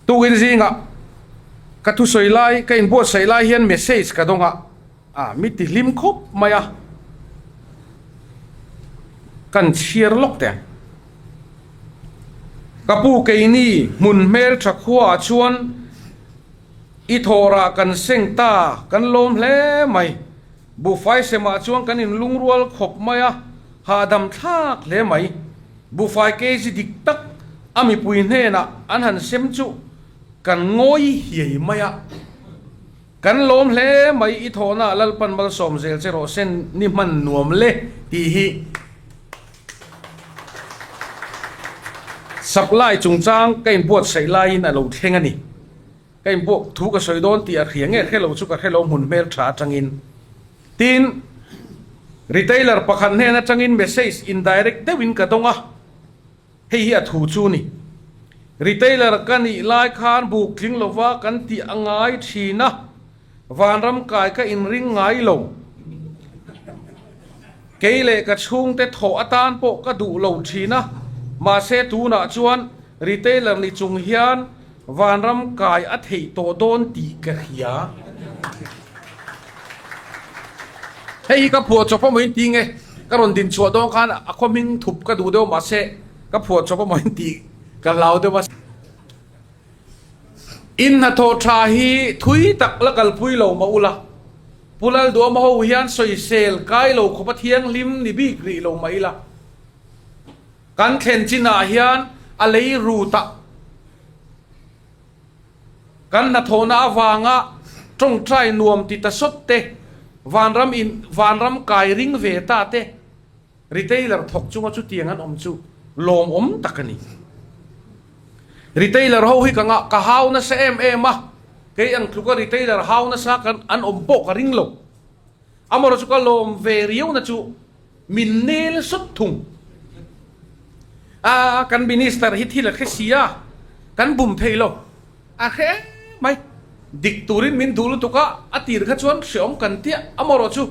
Tukin zingah ka thusawi lai, ka inbuatsaih lai hian message ka dawng a, a mi ti hlim khawp mai a, kan chhiar lawk teh ang. Ka pu keini hmun hmel tha khuaah chuan i thawhrah kan seng ta, kan lawm hle mai. Buhfai semah chuan kan inlungrual khawp mai a, hahdam thlak hle mai. Buhfai kg dik tak a mipui hnenah an han sem chu kan ngawi hiai mai a. Kan lawm hle mai i thawhna Lalpan malsawm zel che rawh sen ni hman nuam le tih hi supply chungchang ka inbuatsaih laiin a lo thleng a ni. Ka inbuak thu ka sawi dawn tih a hria nge hre lo chu ka hre lo hmun hmel tha atangin. Tin, retailer pakhat hnen atangin message indirect deuhin ka dawng a. Hei hi a thu chu ni. Retailer ka nih lai khan buk tling lova kan tih a ngai thin a, vanram kai ka inring ngai lo. Kei leh ka chhungte thawh atan pawh ka duh lo thin a, mahse tunah chuan retailer ni chung hian vanram kai a theih tawh dawn tih ka hria. Hei hi ka phuah chawp amaw in ti nge? Ka rawn din chhuah dawn khan a khaw hming thup ka duh deuh mahse ka phuah chawp amaw in tih ka hlau deuh a. In hnathawh tha hi thui tak la kalpui lo mah ula, Pu Lalduama ho hian sawisel kai lo khawpa thianghlim ni bik rih lo mah ila, kan thlen chinah hian a lei rut ah, Kan hnathawhna avanga tawngtai nuam ti ta sawt te, vanram in vanram kai ring ve ta te, retailer thawk chunga chutiang an awm chu lawmawm tak a ni. Retailer ho hi ka ngah ka hau nasa em em a, kei ang tluka retailer hau nasa kan an awm pawh ka ring lo. Amaherawhchu chu ka lawm ve riauna chu min nel sawt thung. A kan minister hi thil a hre si a, kan bum thei lo. A hre em mai. Dik turin min duh lutuk a, a tir kha chuan hreawm kan tia amaherawhchu chu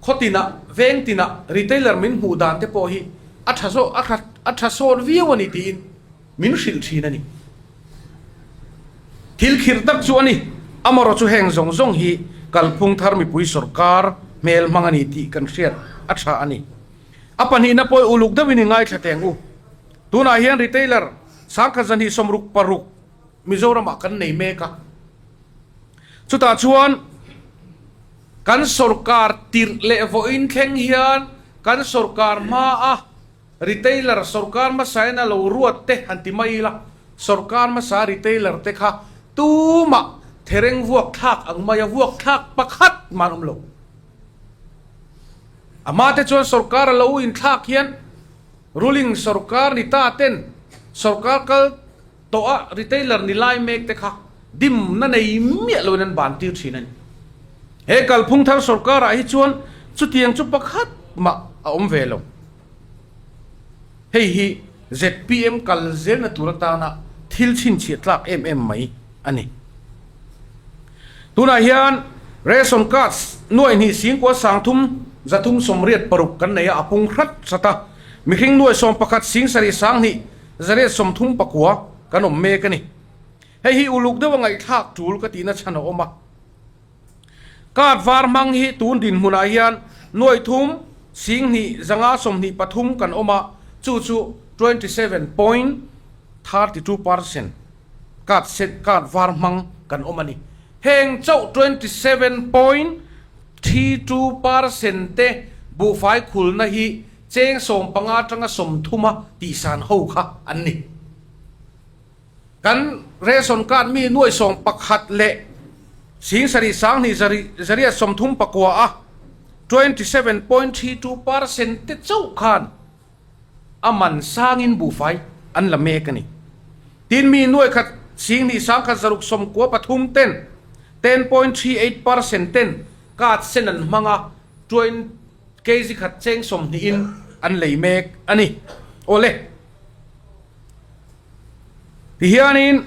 khaw tinah, veng tinah retailer min hmuh dan te pawh hi a tha zawk, a tha a tha sawn viau a ni tiin min hrilh thin a ni. Thil khirh tak chu a ni. Amaherawhchu chu heng zawng zawng hi kalphung thar mipui sawrkar hmel hmang a ni tih kan hriat a tha a ni. A pahnihna pawh uluk deuhin i ngaithla teng u. Tunah hian retailer Kan sorkar tirh leh vawiin thleng hian kan sorkar hmaa retailer sorkar hmasain a lo ruat te han ti mai ila, sorkar hmasa retailer te kha tumah thereng vuak thlak ang maia vuak thlak pakhat mah an awm lo. Amah te chuan sorkar a lo inthlak hian ruling sorkar ni ta ten sorkar kal tawh a retailer ni lai mek te kha dimna nei miah loin an ban tir thin a ni. He kalphung thar sorkar ah hi chuan chutiang chu pakhat mah a awm ve lo. Hei hi zpm kal zelna tur atana thil chhinchhiah tlak em em mai a ni. Tunah hian ration cards nuai hnih singkua sangthum zathum 86 kan nei a, a pung hrat hrat a. Mihring nuai 11 sing sarih 20 139 kan awm mek a ni. Hei hi uluk deuha ngaihthlak tul ka tihna chhan a awm a. Card var hmang hi tun dinhmunah hian nuai thum 20 523 kan awm a, chu chu 27.32% card sen card var hmang kan awm a ni. Heng chauh 27.32% te buhfai khulna hi Cheng 15 atanga 30 a tihsan ho kha an ni. Kan ration card mi nuai 11 leh 7 20 zariat 39 a 27.32% te chauh khan a man sangin buhfai an la mek a ni. Tin mi nuai khat 2 1 693 ten 10.38% ten card sen an hmang a, Kg khat cheng 20 in an lei mek a ni. Awle. Tihianin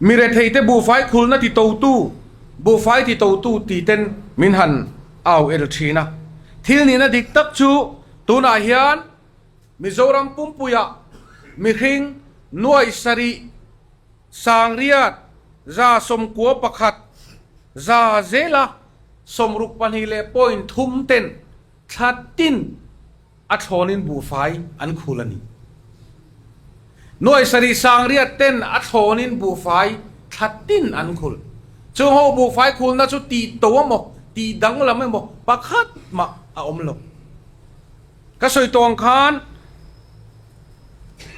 mi retheite buhfai khulna ti totu, buhfai ti totu ti ten min han au el thin a. Thil nihna dik tak chu tunah hian Mizoram pumpuiah mihring nuai sarih 800 91 za zela 62 leh point thum ten thla tin a thlawnin buhfai an khul a ni. Nuai sarih 800 ten a thlawnin buhfai thla tin an khul. Chung ho buhfai khulna chu tih to emaw tih danglam emaw pakhat mah a awm lo. Ka sawi tawng khan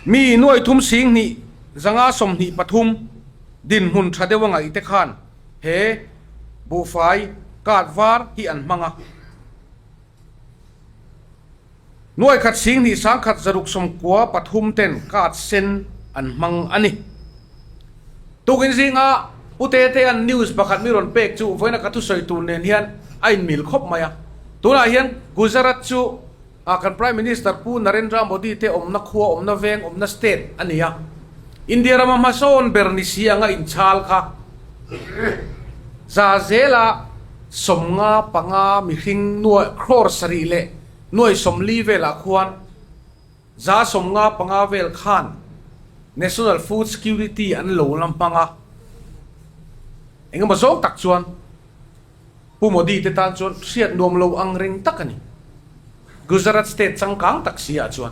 mi nuai thum 20 523 dinhmun tha deuh a ngaih te khan he buhfai card var hi an hmang a. Nuai khat 20 1 693 ten card sen an hmang a ni. Tukin zinga Pu Tetea'n news pakhat mi rawn pek chu vawiina ka thusawi tur nen hian a inmil khawp mai a. Tunah hian Gujarat chu kan Prime Minister Pu Narendra Modi te awmna khua, awmna veng, awmna state a ni a. India rama hmasawn ber ni si anga inchhal kha za zela 55 mihring nuai crore sarih leh nuai 40 velah khuan 55 vel khan National Food Security an lo la hmang a, engemaw zawng tak chuan Pu Modi te tan chuan hriat nuam lo ang reng tak a ni. Gujarat state changkang tak si ah chuan.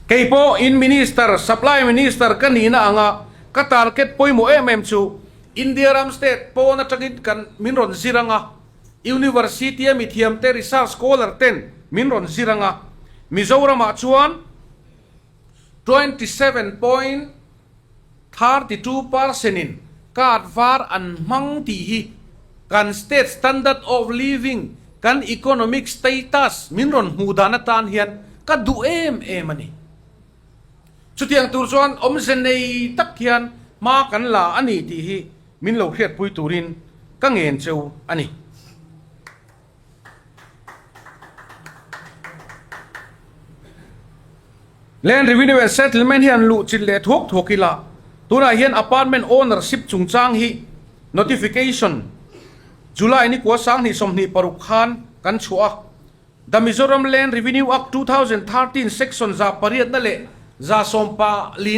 Kei pawh in Minister, Supply Minister ka nihna anga ka target pawimawh em em chu India ram state pawn atangin kan min rawn zir anga University a mithiamte research scholar ten min rawn zir anga Mizoramah chuan 27.32% in card var an hmang tih hi kan state standard of living, kan economic status min rawn hmuh dan atan hian ka duh em em a ni. Chutiang tur chuan awmze nei tak hian hma kan la a ni tih hi min lo hriatpui turin ka ngen cheu a ni. Land Revenue and Settlement hian luh chin leh thuak thuak ila, tunah hian apartment ownership chungchang hi notification July ni kua 2026 khan kan chhuah a. The Mizoram Land Revenue Act 2013 Section 800 na leh 14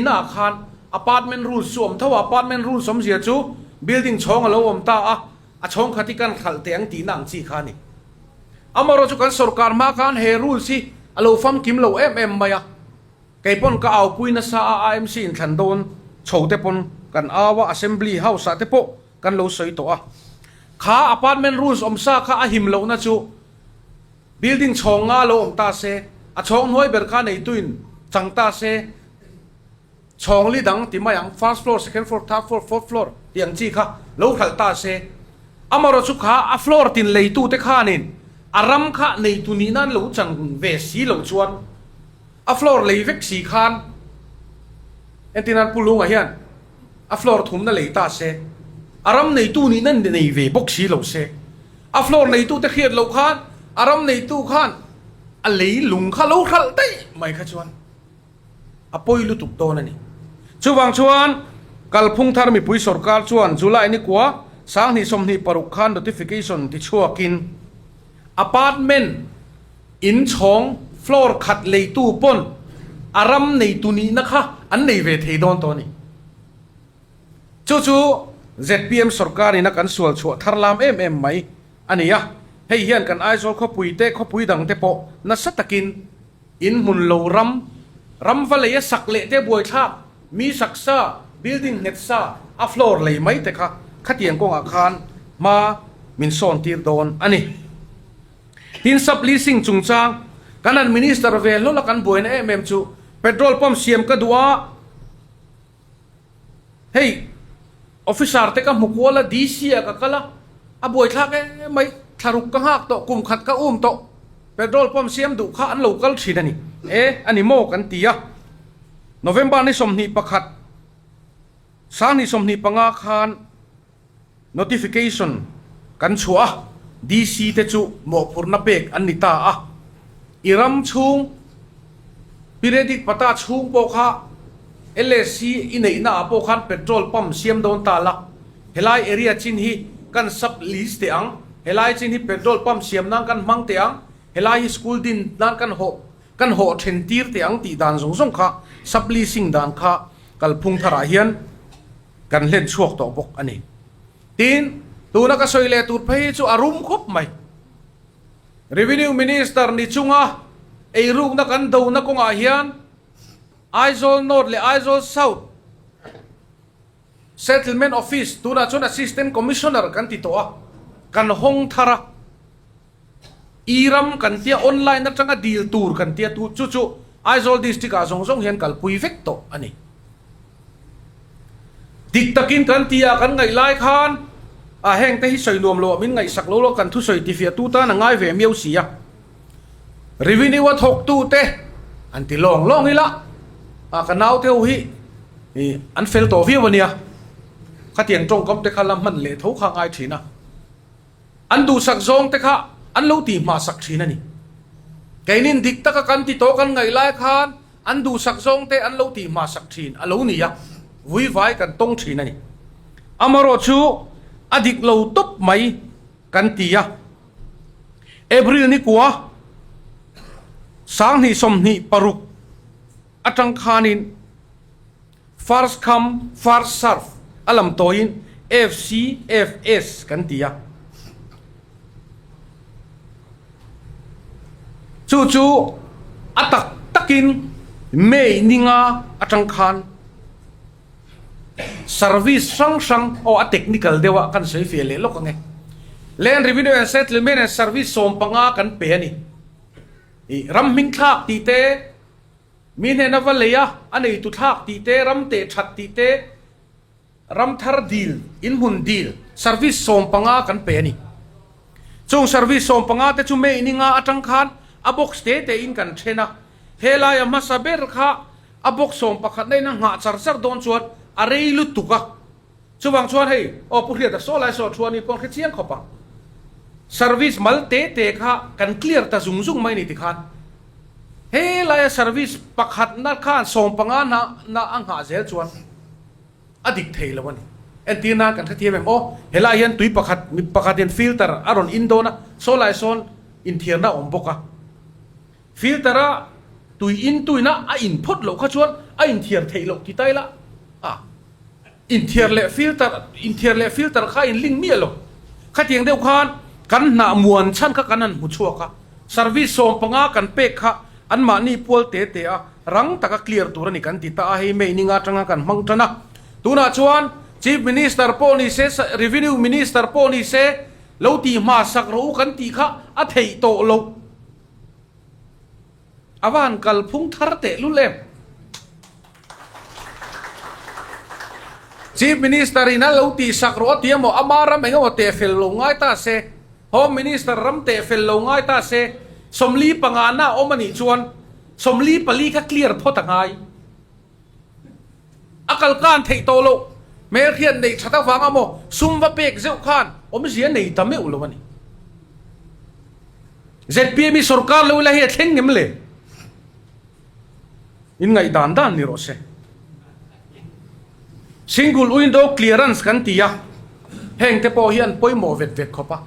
na ah khan apartment rules chu awm tho a, apartment rules awmzia chu building chhawng a lo awm ta a, a chhawng khat hi kan hralh teh ang tihna ang chi kha a ni. Amaherawh chu kan sorkar hma khan he rules hi a lo famkim lo em em mai a, kei pawn ka aupui nasa a, AMC inthlan dawn chho te pawn kan au a, Assembly House ah te pawh. kan lo sawi tawh a. Kha apartment rules awm sa kha a him lohna chu building chhawng nga lo awm ta se, a chhawng hnuai ber kha neituin chang ta se, chhawng li dang ti mai ang, first floor, second floor, third floor, fourth floor tih ang chi kha lo hralh ta se, amarawh chu kha a floor tin leitute khanin a ram kha neitu nih nan lo chang ve si lo chuan a floor lei vek si khan entir nan Pu Lunga hian a floor thumna lei ta se, a ram neitu nih nan nei ve bawk si lo se, a floor neitute hriat loh khan a ram neitu khan a lei lung kha lo hralh daih mai kha chuan. a pawi lutuk dawn a ni. Chuvang chuan Kalphung thar mipui sorkar chuan July ni kua 2026 khan notification ti chhuakin apartment in chhawng floor khat leitu pawn a ram neitu nihna kha an nei ve thei dawn tawh a ni. Chu chu zpm sorkar ina kan sual chhuah thar lam em em mai a ni a, hei hian kan Aizawl khawpui te khawpui dang te pawh nasa takin In hmun lo ram, ram va lei a sak leh te buaithlak, mi sak sa, building nghet sa, a floor lei mai te kha khatiang kawngah khan hma min sawn tir dawn a ni. Tin sub leasing chungchang kan han minister ve hlawl a kan buaina em em chu petrol pump siam ka duh a, Hei officer te ka hmu kual a, DC ah ka kal a, a buaithlak em mai, thlaruk ka nghak tawh, kum khat ka um tawh, petrol pump siam duh kha an lo kal thin a ni e, a ni maw kan ti a. November ni 21, 2025 khan Notification kan chhuah a, DC te chu mawhphurhna pek an ni ta a. I ram chhung Periodic Pata chhung pawh kha LSC i neihna ah pawh khan petrol pump siam dawn ta la, helai area chin hi kan sub lease teh ang, helai chin hi petrol pump siam nan kan hmang teh ang, helai hi school din nan kan hawh kan hawh then tir teh ang tih dan zawng zawng kha sub leasing dan kha kalphung tharah hian Kan hlen chhuak tawh bawk a ni. Tin, tuna ka sawi leh tur phei hi chu a rum khawp mai. Revenue Minister ni chunga eirukna kan dona kawngah hian Aizawl North leh Aizawl South Settlement Office, tunah chuan Assistant Commissioner kan ti tawh a, kan hawng thar a. E-ram kan tia online atanga dil tur kan tia tu chu chu Aizawl District ah zawng zawng hian kalpui vek tawh a ni. Dik takin kan ti a kan ngaih lai khan a heng te hi sawi nuam lo ah min ngaihsak lo lo kan thusawi tifiah tu tan a ngai ve miau si a. Revenue a thawk tu te an ti lawng lawng ila a ka nau te ho hi an fel tawh viau a nia. Khatiang tawngkam te kha la hman leh tho kha a ngai thin a. An duhsak zawng te kha an lo tih hmahsak thin a ni. Keinin dik taka kan ti tawh kan ngaih lai khan an duhsak zawng te an lo tih hmahsak thin a lo ni a, vuivai kan tawng thin a ni. Amarawh chu a dik lo tawp mai kan ti a. April ni kua 2026 atang khanin, First come, first serve a lam tawiin FCFS kan ti a. Chu chu a tak takin May ninga atang khan service hrang hrang aw a technical deuh a kan sawi fiah leh lawk ang e. Land Revenue and Settlement and Service 15 kan pe a ni. I ram hming thlak tih te, Mi hnena va lei a, a neitu thlak tih te, ram teh that tih te, ram thar dil, inhmun dil, service 15 kan pe a ni. Chung service 15 te chu May ni nga atang khan a box te te in kan then a, helai a hmasa ber kha a box 11 na in a nghah char char dawn chuan a rei lutuk a. Chuvang chuan hei, aw Pu Hriata saw lai saw thu a ni pawh an hre chiang khawp ang. Service mal te te kha kan clear ta zung zung mai ni tikhan he laia service pakhatna khan 15 na na a nghah zel chuan a dik thei lo a ni. Entir nan kan hrethiam em aw, helai hian tui pakhat mi pakhatin filter a rawn in dawn a, saw lai sawn inthiarna a awm bawk a. Filter a tui in tuina a in phawt loh kha chuan a inthiar theih loh ti ta ila a. Inthiar leh filter inthiar leh filter kha in link miah lo. Khatiang deuh khan kan hnah muan chhan kha kan han hmu chhuak a, service 15 kan pek kha anmahni pual te te a rang taka clear tur a ni kan ti ta a, hei May ninga atanga kan hmang tan a. Tunah chuan. Chief Minister pawh ni se, Revenue Minister pawh ni se, lo tih hma sak rawh u kan tih kha a theih tawh loh. A va han kalphung thar teh lul em? Chief Minister in a lo tih sak rawh a ti emaw, ama ram eng emaw teh fel lo ngai ta se, Home Minister ram teh fel lo ngai ta se, 45 na a awm a nih chuan 44 kha clear phawt a ngai. A kal kan theih tawh loh, hmelhriat neih that avang emaw sum va pek zeuh khan awmzia nei ta meuh lo a ni. Zpm hi sorkar lo ila hi a thleng ngem le? In ngaih dan dan ni rawh se. Single window clearance kan ti a, heng te pawh hi an pawimawh vet vet khawp a.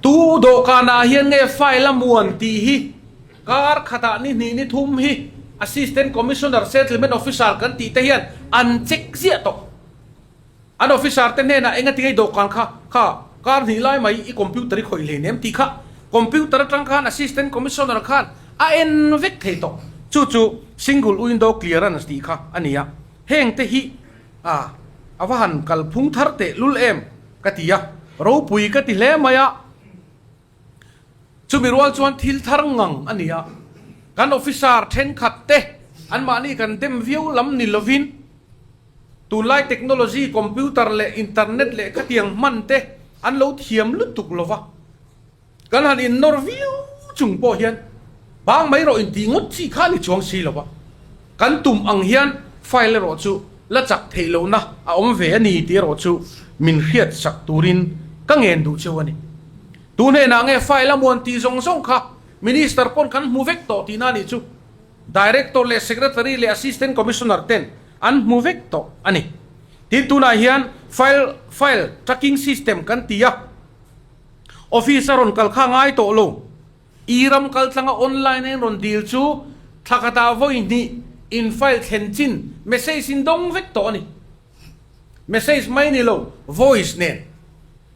Tu dawhkanah hian nge file a muan tih hi kar khatah ni hnih ni thum hi Assistant Commissioner Settlement Officer kan tih te hian an check ziah tawh. An officer te hnenah enga tinge i dawhkan kha kha kar hnih lai mai i computer i khawih hlei nem tih kha computer atang khan Assistant Commissioner khan a en vek thei tawh. Chu chu Single Window Clearance tih kha a ni a. Heng te hi a a va han kalphung thar teh lul em ka ti a, ropui ka ti hle mai a. Chumi rual chuan thil thar ngang a ni a, kan officer thenkhat te anmahni kan dem viau lam ni lovin, Tunlai technology, computer leh internet leh khatiang hman te an lo thiam lutuk lo va, kan han innawr viau chung pawh hian bang mai rawh intih ngawt chi kha a ni chuang si lo va, kan tum ang hian file erawh chu la chak theih lohna a awm ve a ni tih erawh chu min hriat sak turin ka ngen duh cheu a ni. Tu hnenah nge file a muan tih zawng zawng kha Minister pawn kan hmu vek tawh tihna a nih chu. Director leh Secretary leh Assistant Commissioner ten an hmu vek tawh a ni. Tin tunah hian file file tracking system kan ti a, office a rawn kal kha ngai tawh lo. E-ram kal tlanga online a in rawn dil chu thla khatah vawi hnih in file thlen chin message in dawng vek tawh a ni. Message mai ni lo, voice nen.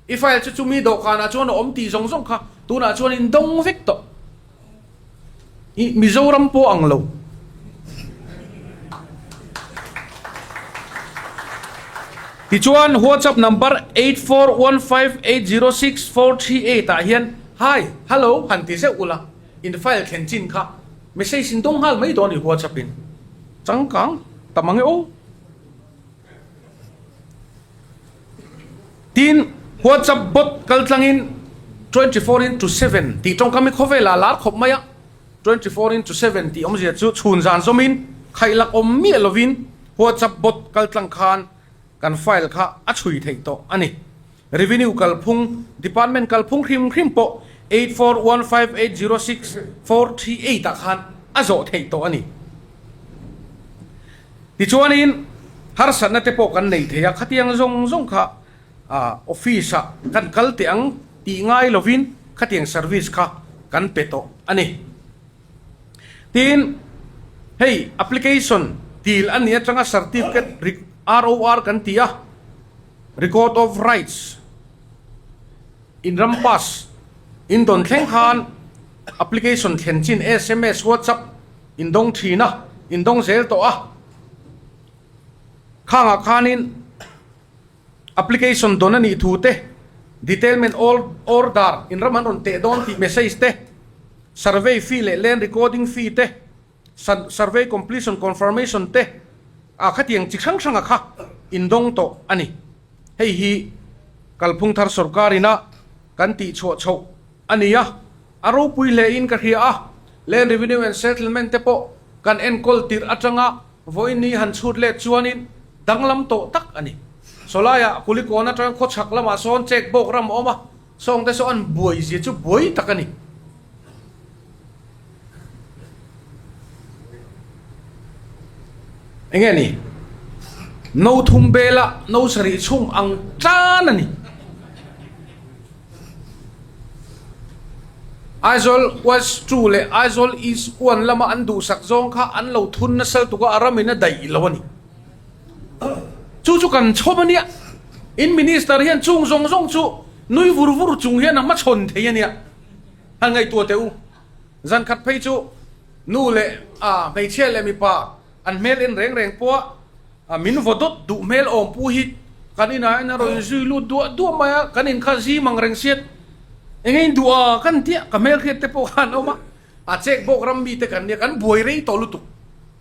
I file chu chumi dawhkanah chuan a awm tih zawng zawng kha tunah chuan in dawng vek tawh. I Mizoram pawh ang lo. Tichuan WhatsApp number 8415806438 ah hian Hi, Hello han ti zeuh ula, in file thlen chin kha message in dawng nghal mai dawn i WhatsApp in. Changkang ta mang e aw. Tin, WhatsApp bot kal tlangin 24 into 7 tih tawngkam hi khawvelah a lar khawp mai a, 24 into 7 tih awmzia chu chhun zan zawmin khaihlak awm miah lovin WhatsApp bot kal tlang khan kan file kha a chhui theih tawh a ni. Revenue kalphung, Department kalphung hrim hrim pawh 8415806438 ah khan a zawh theih tawh a ni. Tichuanin harsatna te pawh kan nei thei a, khatiang zawng zawng kha office ah kan kal teh ang tih ngai lovin khatiang service kha kan pe tawh a ni. Tin, hei application dil a nih atanga certificate ROR kan ti a, Record of Rights in ram pass in dawn thleng khan application thlen chin sms, WhatsApp in dawng thin a, in dawng zel tawh a. Khangah khanin application dawn a nih thu te, detailment order in ram an rawn teh dawn tih message te, survey fee leh land recording fee te, Survey completion confirmation te ah khatiang chi hrang hranga kha indawng tawh a ni. Hei hi kalphung thar sorkar ina kan tih chhuah chhoh a ni a, a ropui hle in ka hria a, Land Revenue and Settlement te pawh kan enkawl tirh atanga vawiin ni han chhut let chuanin danglam tawh tak a ni. Sawlaiah Kulikawn atanga khawchhak lamah sawn check bawk ram a awm a, sawngte saw an buai zia chu buai tak a ni. Enge ni? No thum bela no sarih chhung ang tan a ni. Aizawl West 2 leh Aizawl East 1 lama an duhsak zawng kha an lo thun nasal tuk a, a ramin a daih lo a ni. Chu chu kan chhawm a nia. In Minister hian chung zawng zawng chu nui vur vur chung hian a hmachhawn thei a nia. Han ngaihtuah teh u. Zan khat phei chu nu leh a hmeichhia leh mipa an hmel en reng reng pawh a. Min vaw dawt duh hmel awm pu hi kan inah hian a rawn zui lut duah duah mai a, kan in kha zim ang reng siat eng nge in duh a kan tia ka hmelhriat te pawh khan awm a, a chek bawk ram mite kan nia kan buai rei tawh lutuk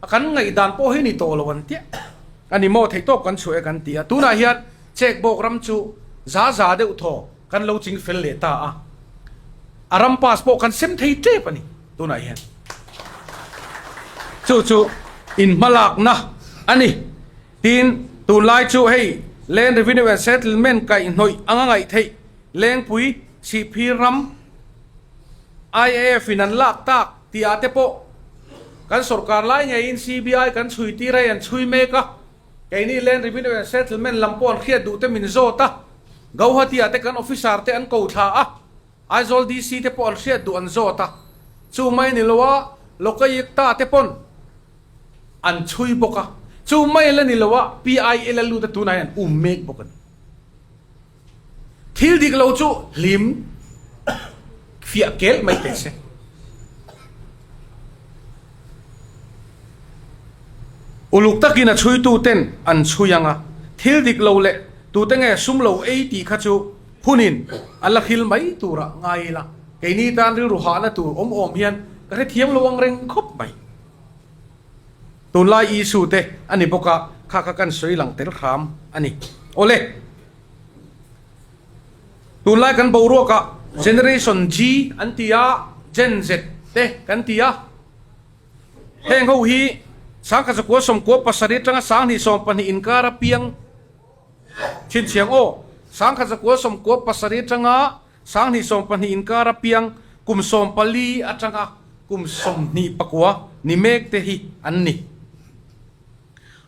a kan ngaihdan pawh hi ni tawh lo an tia a ni maw theihtawp kan chhuah e kan ti a, tunah hian chek bawk ram chu za za deuh thaw kan lo ching fel leh ta a, a ram pass pawh kan sem thei tep a ni tunah hian. Chu chu inhmalakna a ni. Tin, tunlai chu hei Land Revenue and Settlement kaihhnawih anga ngaih theih Lengpui Sihphir ram IAF in an lak tak tih ah te pawh kan sorkar lai ngeiin CBI kan chhui tir hei an chhui mek a. Keini Land Revenue and Settlement lam pawh an hriat duh te min zawt a, Gauhati ah te kan officer te an ko thla a, Aizawl DC te pawh an hriat duh an zawt a, chu mai ni lo a Lokayukta te pawn an chhui bawk a, chu mai la ni lo a PIL a lut a tunah hian an um mek bawk a ni. Thil dik lo chu hlim fiah kel mai teh se. Uluk takin a chhuitu ten an chhui ang a, thil dik lo leh tute nge sum lo ei tih kha chu hunin a la hril mai turah ngai ila, keini tan rilru hahna tur awm awm hian ka hrethiam lo ang reng khawp mai. Tunlai Isu te a ni bawk a, kha kha kan sawi lang tel hram a ni. Awle! Tunlai kan boruakah Generation G an ti a, Gen Z te kan ti a. Heng ho hi 1997 atanga 2020 inkara piang chhinchhiang aw. 1997 atanga 2020 inkara piang kum 14 atanga kum 29 ni mek te hi an ni.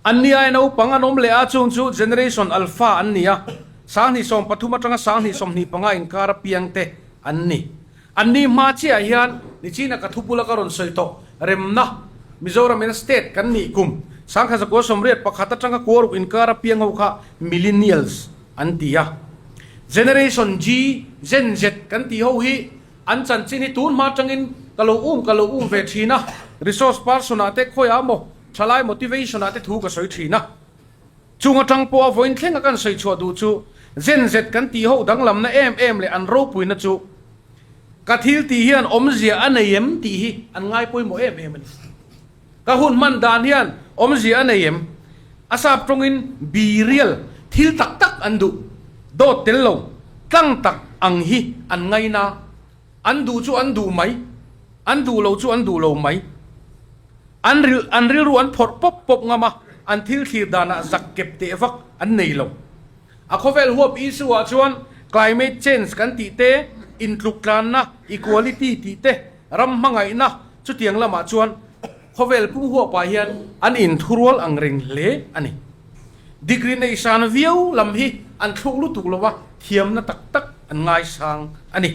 An ni ai naupang an awm leh a, chung chu Generation Alpha an ni a, 2013 atanga 2025 inkar a piang te an ni. An ni hma chiah hian nichina ka thupula ka rawn sawi tawh remna Mizoram ina state kan nih kum 1981 atanga kuaruk inkar a piang ho kha Millennials an ti a. Generation G, Gen Z kan tih ho hi an chanchin hi tun hma atangin ka lo um ka lo um ve thin a, resource person ah te khawiah maw Thalai motivation ah te thu ka sawi thin a, chung atang pawh a vawiin thleng a kan sawi chhuah duh chu Gen Z kan tih ho danglamna em em leh an ropuina chu ka thil tih hian awmzia a nei em tih hi an ngai pawimawh em em a ni. Ka hun hman dan hian awmzia a nei em? A sap tawngin be real, thil tak tak an duh, dawt tel lo, tlang tak ang hi an ngaina, an duh chu an duh mai, an duh lo chu an duh lo mai. An ril an rilru an phawrh pawp pawp ngam a, an thil thlir danah zak kep teh vak an nei lo. A khawvel huap issue ah chuan climate change kan tih te, intluk tlanna, equality tih te, ram hmangaihna chutiang lamah chuan khawvel pum huapah hian an inthurual ang reng hle a ni. Degree nei san viau lam hi an thluk lutuk lo a, thiamna tak tak an ngaisang a ni.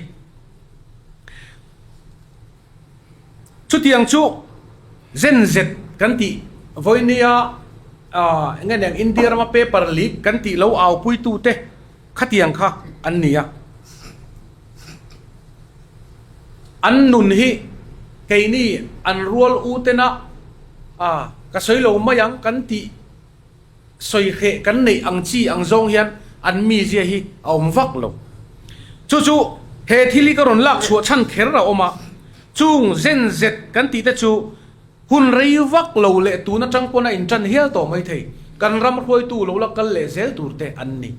Chutiang chu Gen Z kan tih vawinia eng nge niang India rama paper leak kan tih lo aupuitute khatiang kha an ni a. An nun hi keini an rual u tena ka sawi lo mai ang kan tih sawi hreh kan neih ang chi ang zawng hian an mizia hi a awm vak lo. Chu chu he thil hi ka rawn lak chhuah chhan kher a awm a, chung zen zet kan tih te chu hun rei vak lo leh tun atang pawn a intan hial tawh mai thei, kan ram hruaitu lo la kal leh zel tur te an ni.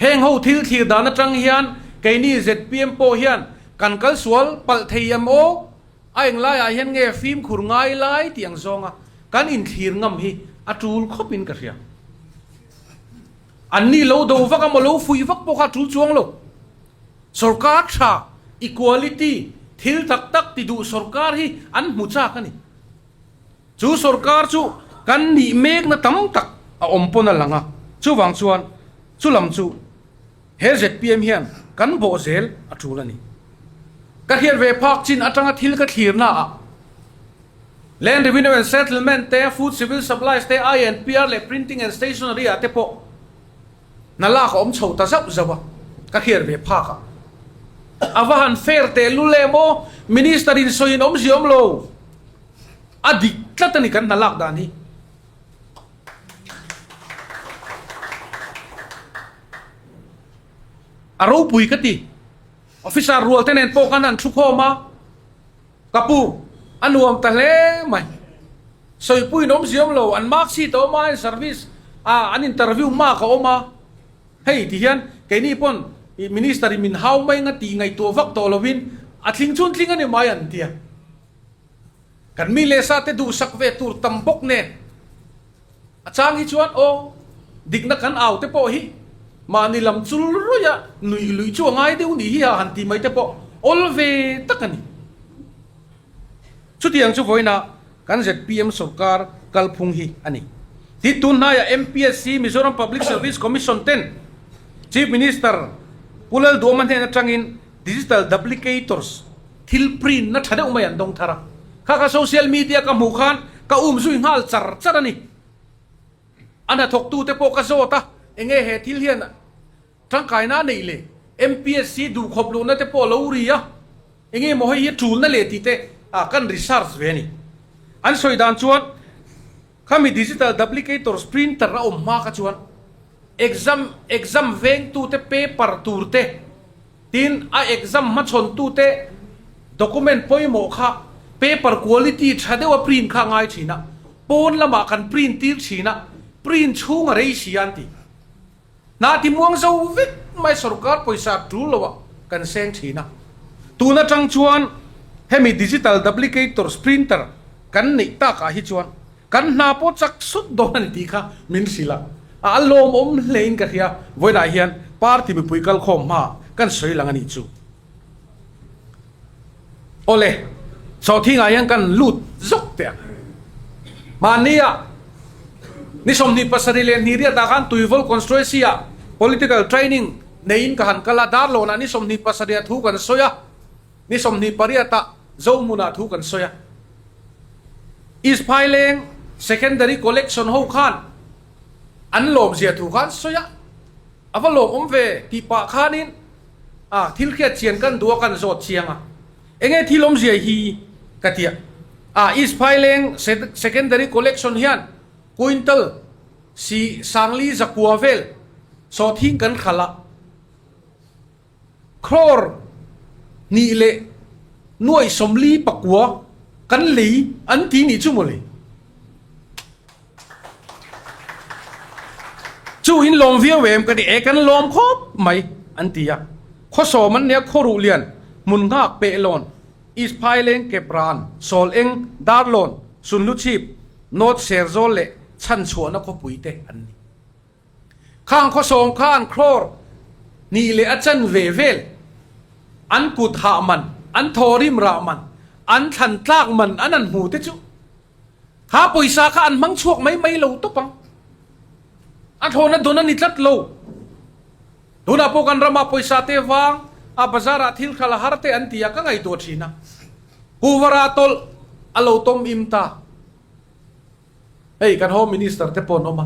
Heng ho thil thlir dan atang hian keini zpm pawh hian kan kal sual palh thei em aw? A englaiah hian nge fimkhur ngai lai tih ang zawnga kan inthlir ngam hi a tul khawpin ka hria. Anni lo do vak a maw lo fuih vak pawh kha a tul chuang lo. Sorkar tha, equality, thil tak tak ti duh sorkar hi an hmu chak a ni. Chu sorkar chu kan nih mekna tam tak a awm pawn a lang a, chuvang chuan chu lam chu He zpm hian kan bawh zel a tul a ni. Ka hriat ve phak chin atanga thil ka thlirna ah Land Revenue and Settlement te, Food Civil Supplies te, INPR leh Printing and Stationery ah te pawh hna lak a awm chho ta zauh zauh a, ka hriat ve phak ah. A va han fair tehlul em aw, Minister in sawi in awmzia awm lo. A dik tlat a ni kan hna lak dan hi. A ropui ka ti. Officer rual te nen pawh khan an thu khawm a, ka pu, a nuam ta hle mai. Sawipuiin awm ziam lo, an mark sheet a awm a, an service a, an interview mark a awm a. Hei ti hian keini pawn Minister in min hau mai anga tih ngaihtuah vak tawh lovin a tling chhun tling a ni mai an ti a. Kan mi leh sa te duhsak ve tur tam bawk nen a chang hi chuan aw dikna kan au te pawh hi mahni lam chul ruih a nuih luih chu a ngai deuh nih hi a han ti mai te pawh awl ve tak a ni. Chutiang chu vawiinah kan zpm sorkar kalphung hi a ni. Tin, tun hnaiah MPSC, Mizoram Public Service Commission ten Chief Minister Pu Lalduhawma hnen atangin Digital Duplicators thil print na tha deuh mai an dawng thar a. Kha kha social media ka hmuh khan ka um zui nghal char char a ni. A hnathawktute pawh ka zawt a, enge he thil hian Tangkaina a neih leh MPSC duhkhawp luhna te pawh a lo ri a, enge maw hei hi tulna leh tih te kan research ve a ni. An sawi dan chuan khami digital duplicators printer a awm hma kha chuan exam exam vengtute paper tur te tin a exam hmachhawntute document pawimawh kha paper quality tha deuha print kha a ngai thin a, pawn lamah kan print tir thin a, print chhung a rei si a an ti. Hna ti muang zo vek mai sorkar pawisa tul lo ah kan seng thin a. Tun atang chuan hemi digital duplicators printer kan neih tak ah hi chuan kan hna pawh chak sut dawn a ni tih kha min hrilh a. A lawmawm hle in ka hria. Vawiinah hian party mipui kalkhawm hma kan sawi lang a nih chu. Awle, sawhthingah hian kan lut zawk teh ang. Mahnia ni 27 leh hnihriatah khan Tuivawl Constituency-ah Political Training neiin ka han kal a, Darlawnah ni 27 ah thu kan sawi a, ni 28 ah Zohmunah thu kan sawi a. East Phaileng Secondary Collection ho khan an lawmzia thu kha an sawi a, a va lawmawm ve tih pah khanin A, thil hriat chian kan duh a kan zawt chiang a, enge thil awmzia hi ka ti a. A, East Phaileng Secondary Collection hian quintal si sangli zakua vel sawhthing kan khalh a, crore hnih leh nuaih 44 kan lei an ti nih chu mawle. Chu in lawm viau em ka ti e kan lawm khawp mai an ti a. Khawsawm an nia khawruh lian hmun nghak peh lawn East Phaileng Kepran Sawl Eng Darlawn Sunhluchhip North Serzawl leh Chhanchhuahna khawpui te an ni. Khang khawsawm khan crore hnih leh a chan ve vel an kut hah man an thawrim rah man an thlan tlak man an an hmu te chu Kha pawisa kha an hmang chhuak mai mai lo tawp ang. A thlawna dawn a ni tlat lo. Tunah pawh kan ramah pawisa te vang a bazar ah thil khalh a har te an ti a ka ngaihtuah thin a. Kuvara tawlh a lo tawm im ta. Hei kan Home Minister te pawh an awm a.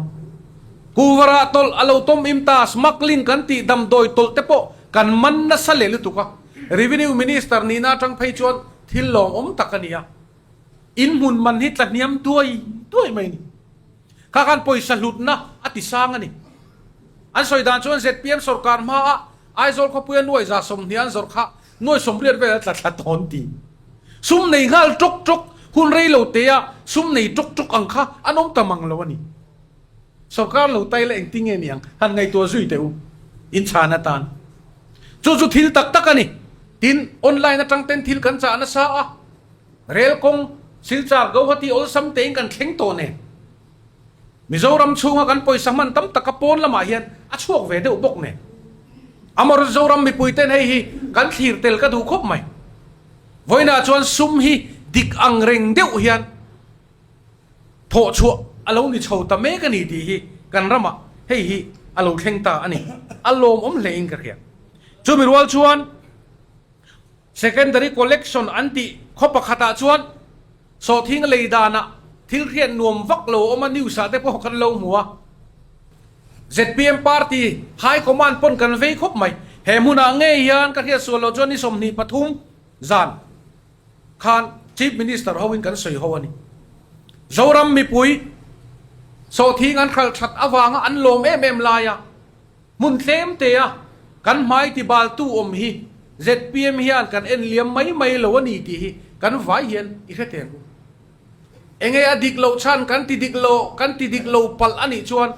Kuvara tawlh a lo tawm im ta, smuggling kan tih damdawi tawlh te pawh kan man nasa leh lutuk a. Revenue Minister nihna atang phei chuan thil lawmawm tak a ni a. In hmun man hi tla hniam duai duai mai a ni. Kha khan pawisa hlutna a ti sang a ni. An sawi dan chuan zpm sorkar hmaah Aizawl khawpuia nuai 120 an zawrh kha nuai 80 vel a tla thla tawn ti. Sum nei nghal ṭawk ṭawk, hun rei lo tea sum nei ṭawk ṭawk ang kha an awm ta mang lo a ni. Sorkar lo tai la engtin nge ni ang? Han ngaihtuah zui teh u. In chhan atan. Chu chu thil tak tak a ni. Tin, online atang ten thil kan chah nasa a. Rel kawng Silchar Guwahati awlsam tein kan thleng tawh nen Mizoram chhunga kan pawisa hman tam taka pawn lamah hian a chhuak ve deuh bawk nen Amor Zoram mipui ten hei hi kan thlir tel ka duh khawp mai. Vawiinah chuan sum hi dik ang reng deuh hian thawh chhuah a lo ni chho ta mek a ni tih hi kan ramah hei hi a lo thleng ta a ni. A lawmawm hlein ka hria. Chumi rual chuan. Secondary collection an tih khaw pakhatah chuan sawhthing lei danah thil hriat nuam vak lo awm a news ah te pawh kan lo hmu a. Zpm party high command pawn kan vei khawp mai. He hmunah ngei hian ka hriat sual loh chuan ni 23 zan khan Chief Minister hoin kan sawi ho a ni. Zoram mipui sawhthing an hralh that avanga an lawm em em laia hmun tlem te a. Kan hmai tibaltu awm hi zpm hian kan en liam mai mai lo a ni tih hi kan vai hian i hre teh ang u. Enge a dik loh chhan kan ti dik lo, kan ti dik lo palh a nih chuan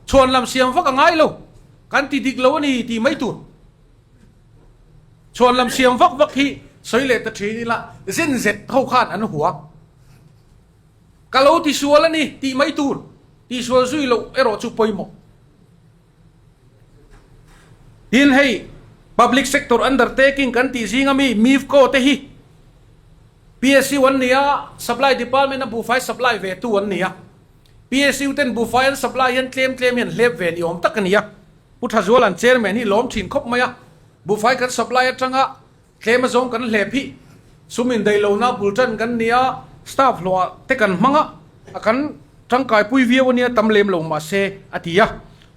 chhuan lam siam vak a ngai lo, kan ti dik lo a ni tih mai tur. Chhuan lam siam vak vak hi sawi leh ta thin ila zen zet ho khan an hua. Ka lo ti sual a ni tih mai tur, tihsual zui loh erawh chu pawimawh. Tin hei Public Sector Undertaking kan tih zinga mi MIFCO te hi PSU an ni a, Supply Department a buhfai supply ve tu an ni a. PSU ten buhfai an supply hian tlem tlem hian hlep ve ni awm tak a ni a. Pu Thazuala'n Chairman hi lawm thin khawp mai a, buhfai kan supply atanga Tlem azawng kan hlep hi sum indaihlohna bul tan kan nia, staff hlawhah te kan hmang a, a kan tangkaipui viau ania tam lem lo mahse a ti a.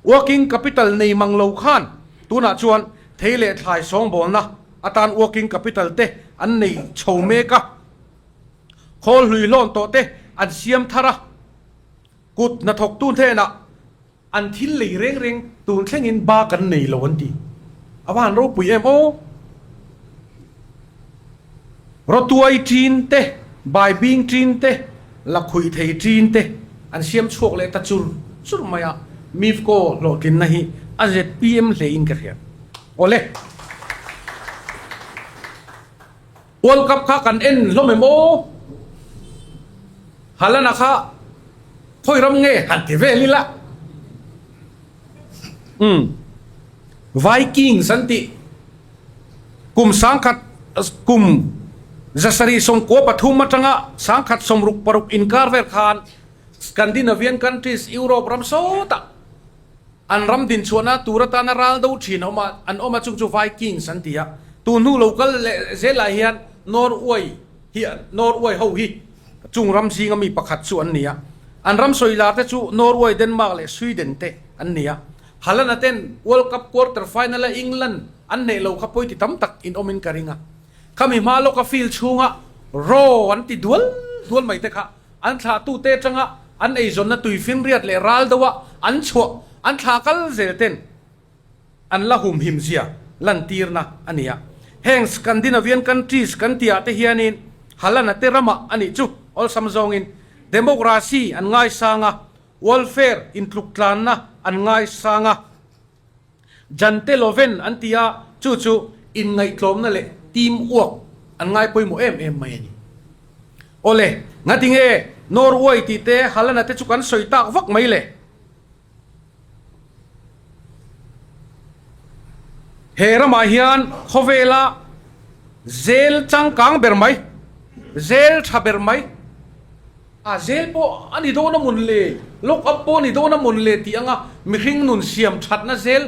Working capital nei mang lo khan tunah chuan thei leh thlai sawngbawlna atan working capital te an nei chho mek a, khawl hlui hlawn tawh te an siam thar a, kut hnathawktu hnenah An thil lei reng reng tun thlengin ba kan nei lo an ti. A va han ropui em aw! Rawtuai ṭin te, baibing ṭin te, lakhuih thei ṭin te an siam chhuak leh ta chur chur mai a, MIFCO hlawhtlinna hi a zpm hlein ka hria. Awle! World Cup kha kan en hlawm em aw? Haaland-a kha khawi ram nge han ti vel ila. Umm. Vikings an tih kum sangkhat kum 713 atanga 1066 inkar vel khan Scandinavian countries Europe ram sawtah An ram dinchhuahna tur atana ral do thin a awm a, an awm a chung chu Vikings an ti a. Tun hnu lo kal leh zelah hian Norway hi Norway ho hi chung ram zinga mi pakhat chu an ni a. An ram sawi lar te chu Norway, Denmark leh Sweden te an ni a. Haaland-a ten World Cup quarter final a England an hneh lo kha pawi ti tam tak in awmin ka ring a. Khami hma lawka field chhunga raw an ti dual dual mai te kha An thlahtute atanga an eizawnna tuifinriat leh ral deuha an chhuah an thlah kal zel ten an la humhim zia lantirna a ni a. Heng Scandinavian countries kan tihah te hianin Haaland-a te ramah a nih chu awlsam zawngin democracy an ngaisang a, welfare intluktlanna an ngaisang a. Jante Loven an ti a, chu chu inngaihtlawmna leh team work an ngai pawimawh em em mai a ni. Awle, ngati nge Norway tih te Haaland-a te chu kan sawi tak vak mai le? He ramah hian khawvela zel changkang ber mai, zel tha ber mai, A zel pawh a ni dawn a mawn le, lock up pawh a ni dawn a mawn le tih anga mihring nun siam thatna zel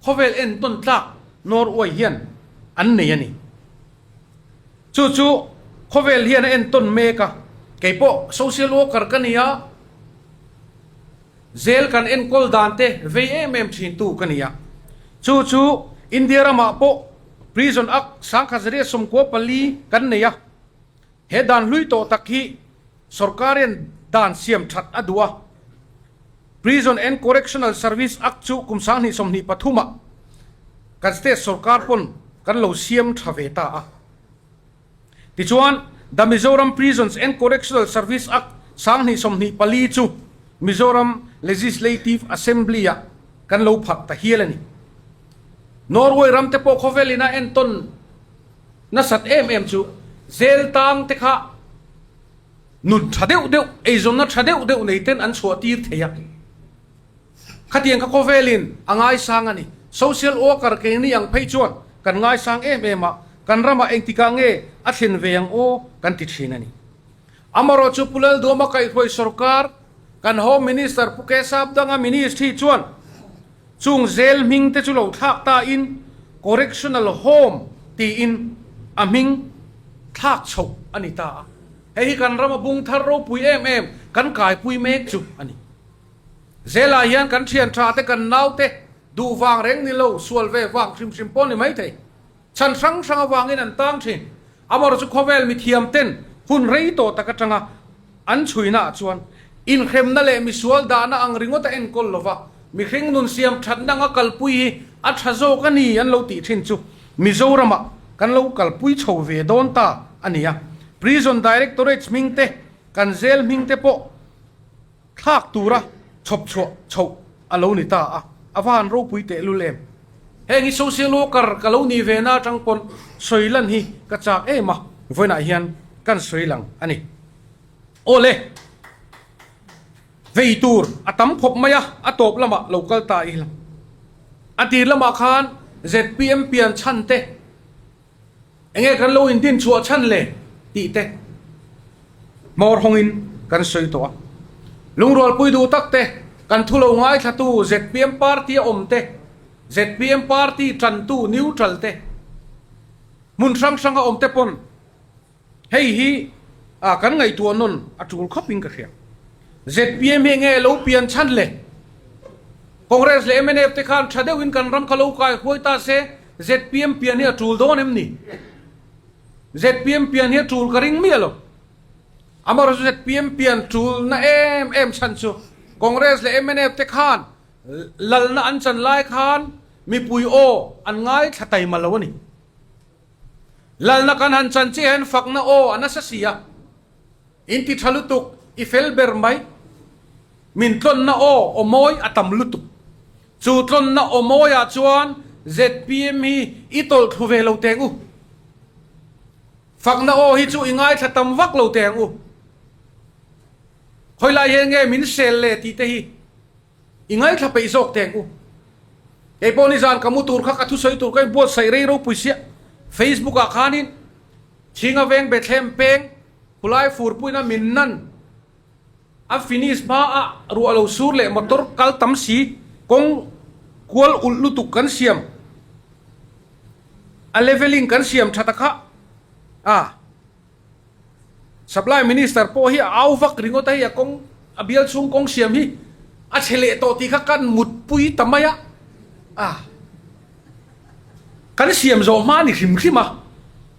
khawvel entawn tlak Norway hian an nei a ni. Chu chu khawvel hian a entawn mek a, kei pawh social worker ka ni a, zel kan enkawl dan te vei em em thin tu ka ni a. Chu chu India ramah pawh Prison Act 1994 kan nei a. He dan hlui tawh tak hi sorkarian dan siam that a duh a. Prison and Correctional Service Act chu kum 2023 ah kan state sorkar pawn kan lo siam tha ve ta a. Tichuan, The Mizoram Prisons and Correctional Service Act 2024 chu Mizoram Legislative Assembly ah kan lo pharh ta hial a ni. Norway ram te pawh khawvel in a entawn Nasat em em chu zel tang te kha nun tha deuh deuh, eizawnna tha deuh deuh nei ten an chhuah tir thei a. Khatiang kha khawvelin a ngaisang a ni. Social worker keini ang phei chuan kan ngaisang em em a, kan ramah engtikah nge a thlen ve ang aw kan ti thin a ni. Amarawh chu Pu Lalduama kaihhruai sorkar, kan Home Minister Pu Kesap Danga Ministry chuan Chung zel hming te chu lo thlak ta in Correctional Home tiin a hming thlak chhoh a ni ta a. Hei hi kan rama bung thar ropui em em kan kaipui mek chu a ni. Zelah hian kan thian tha te kan nau te duh vang reng ni lo sual ve vang hrim hrim pawh ni mai thei. Chhan hrang hrang avangin an tang thin. Amarawh chu khawvel mithiam ten hun rei tawh tak atanga an chhuina ah chuan inhremna leh misual dahna ang ringawt a enkawl lova, mihring nun siam thatna anga kalpui hi a tha zawk a ni an lo tih thin chu Mizoramah kan lo kalpui chho ve dawn ta a ni a. Prison Directorate hming te, kan jail hming te pawh thlak tura chhawp chhuah chhoh a lo ni ta a, a va han ropui tehlul em. Heng hi social worker ka lo nih ve na atang pawn sawi lan hi ka chak em a, vawiinah hian kan sawi lang a ni. Awle, vei tur a tam khawp mai a, a tawp lamah lo kal ta i lang. A tir lamah khan zpm pian chhan te, Enge kan lo indin chhuah chhan le tih te hmawr hawngin kan sawi tawh a. Lungrualpui duh tak te, kan thu lo ngaithlatu zpm party a awm te, zpm party tantu neutral te, hmun hrang hrang a awm te pawn hei hi kan ngaihtuah nawn a tul khawp in ka hria. Zpm hi enge lo pian chhan le? Congress leh mnf te khan tha deuhin kan ram kha lo kai huai ta se zpm pian hi a tul dawn em ni? Zpm pian hi a tul ka ring miah lo. Amaherawhchu zpm pian tulna em em chhan chu Congress leh mnf te khan lalna an chan lai khan mipui aw an ngaithla taima lo a ni. Lalna kan han chan chiah hian fakna aw a nasa si a. In ti tha lutuk, i fel ber mai. Min tlawnna aw aw mawi a tam lutuk. Chu tlawnna aw mawiah chuan zpm hi i tawlh thlu ve lo teng u. Fakna aw hi chu i ngaithla tam vak lo teng u. Khawilai hian nge min sel le tih te hi i ngaithla peih zawk teng u. Kei pawh nizan ka mu tur kha ka thusawi tur ka inbuatsaih rei ropui sia. Facebook ah khanin Chhinga veng Bethlehem peng khulai furpuina min nan a finish hma a ruah lo sur leh motor kal tam si kawng kual ulh lutuk kan siam a leveling kan siam tha ta kha a Supply Minister pawh hi a au vak ringawt a hei a kawng a bial chhung kawng siam hi a chhe leh tawh tih kha kan mutpui ta mai a a kan siam zawh hma a ni hrim hrim a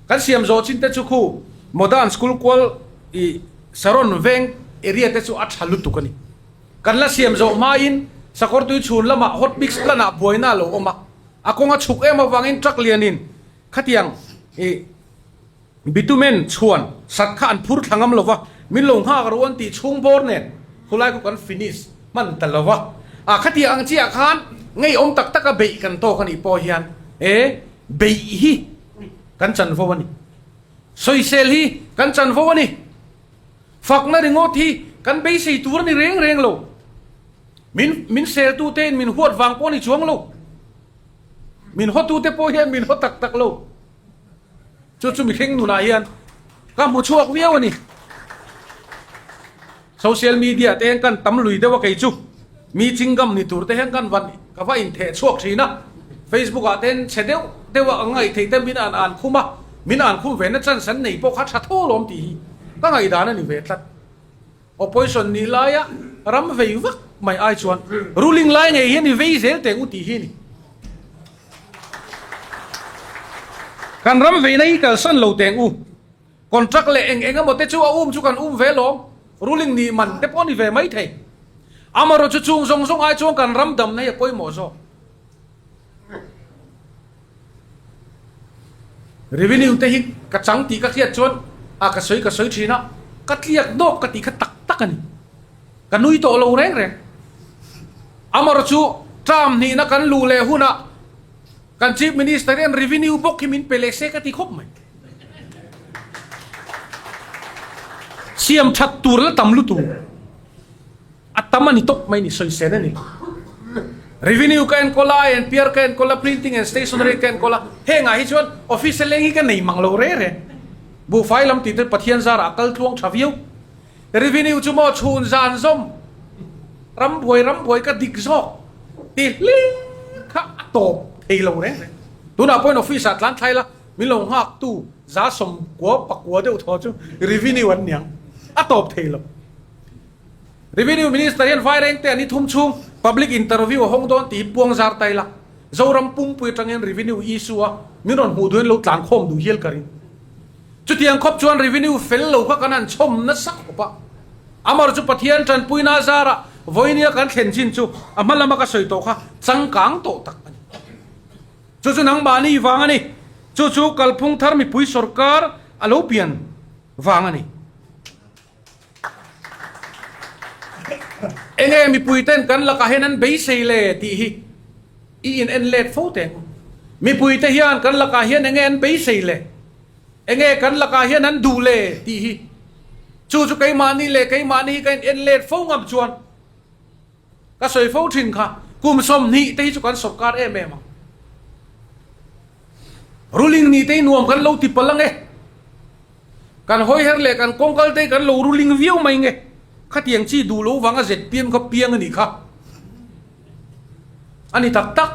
kan siam zawh chin te chu khu Modern School kual ih Saron veng area te chu a tha lutuk a ni kan la siam zawh hmain Sakawrtui chhun lamah hot mix plant ah buaina a lo awm a a kawng a chhuk em avangin truck lianin khatiang ih Bitumen chhuan sat kha an phur thla ngam lo va, min lo nghak ro an tih chhung bawr nen khulai khu kan finish hman ta lo va. A khatiang ang chiah khan ngeiawm tak taka beih kan tawk a nih pawh hian e beih hi kan chanvo a ni. Sawisel hi kan chanvo a ni. Fakna ringawt hi kan beisei tur a ni reng reng lo. Min min seltute in min huat vang pawh a ni chuang lo. Min hawtute pawh hian min haw tak tak lo. Chu chu mihring nunah hian ka hmu chhuak viau a ni. Social media te hian kan tam lui deuh a kei chu mi chingam ni tur te hian kan van ka va intheh chhuak thin a. Facebook ah te hian chhe deuh deuh a ang ngaih theih te min an an khum a, min an khum ve na chance an nei pawh kha tha tho lawm tih hi ka ngaihdan a ni ve tlat. Opposition nih laia ram vei vak mai ai chuan ruling lai ngei hian i vei zel teng u tih hi a ni. Kan ram veina hi kalsan lo teng u. Contract leh eng eng emaw te chu a um chu kan um ve lawm. Ruling nih man te pawh a ni ve mai thei. Amaherawhchu chung zawng zawng ai chuan kan ram damna hi a pawimawh zawk. Revenue te hi ka chang tih ka hriat chuan a ka sawi ka sawi thin a, ka tliak dawk ka tih kha tak tak a ni. Ka nui tawh lo reng reng. Amaherawhchu chu term hnihna kan luh leh hunah kan Chief Minister hian revenue bawk hi min pe leh se ka ti khawp mai. Siam that tur la tam lutuk. A tam a ni tawp mai ni, sawisel a ni. Revenue ka enkawl a, INPR ka enkawl a, printing and stationery ka enkawl a, hengah hi chuan office a leng hi ka nei mang lo re re. Buhfai lam tih te Pathian zarah a kal tluang tha viau. Revenue chu maw chhun zan zawm, ram buai ram buai ka dik zawk ti hlir kha a tawp thei lo reng reng. Tunah pawhin office ah tlan thlai la, min lo nghak tu za sawmkua pakua deuh thaw chu revenue an niang, a tawp thei lo. Revenue Minister hian Vairengte an i thum chhung public interview a hawng dawn tih hi puang zar ta ila, Zoram pumpui atang hian revenue issue a min rawn hmuh duhin lo tlan khawm duh hial ka ring. Chutiang khawp chuan revenue fel lo kha kan han chhawm nasa khawp a. Amar chu Pathian tanpuina a zarah vawinia kan thlen chin chu a hma lama ka sawi tawh kha changkang tawh tak a ni. Chu chu nangmahni vang a ni. Chu chu kalphung thar mipui sorkar a lo pian vang a ni. Enge mipui ten kan lakah hian an beisei le tih hi i in en let fo teh ang. Mipui te hian kan lakah hian enge an beisei le? Enge kan lakah hian an duh le tih hi. Chu chu keimahni leh keimahni hi ka in en let fo ngam chuan Ka sawi fo thin kha, kum 20 te hi chu kan sawrkar em em ang. Ruling ni te hi nuam kan lo ti palh ang e. Kan hawi her leh kan kawngkal te hi kan lo ruling viau mai nge. Khatiang chi duh lo vanga zpm kha piang a nih kha. A ni tak tak.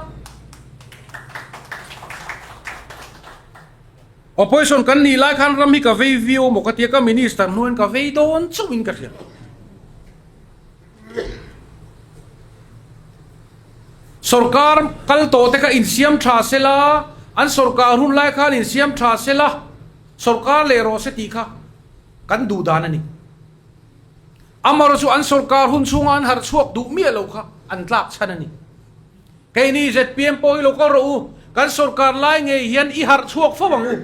Opposition kan nih lai khan ram hi ka vei viau maw ka tia ka minister hnuaiin ka vei dawn chauhin ka hria. Sorkar kal tawh te kha insiam tha se la, an sorkar hun lai khan insiam tha se la, sorkar leh rawh se tih kha kan duh dan a ni. Amaherawhchu chu an sorkar hun chhunga an harh chhuak duh miah lo kha an tlak chhan a ni. Keini zpm pawh hi lo kal rawh u, kan sorkar lai ngei hian i harh chhuak fo ang u.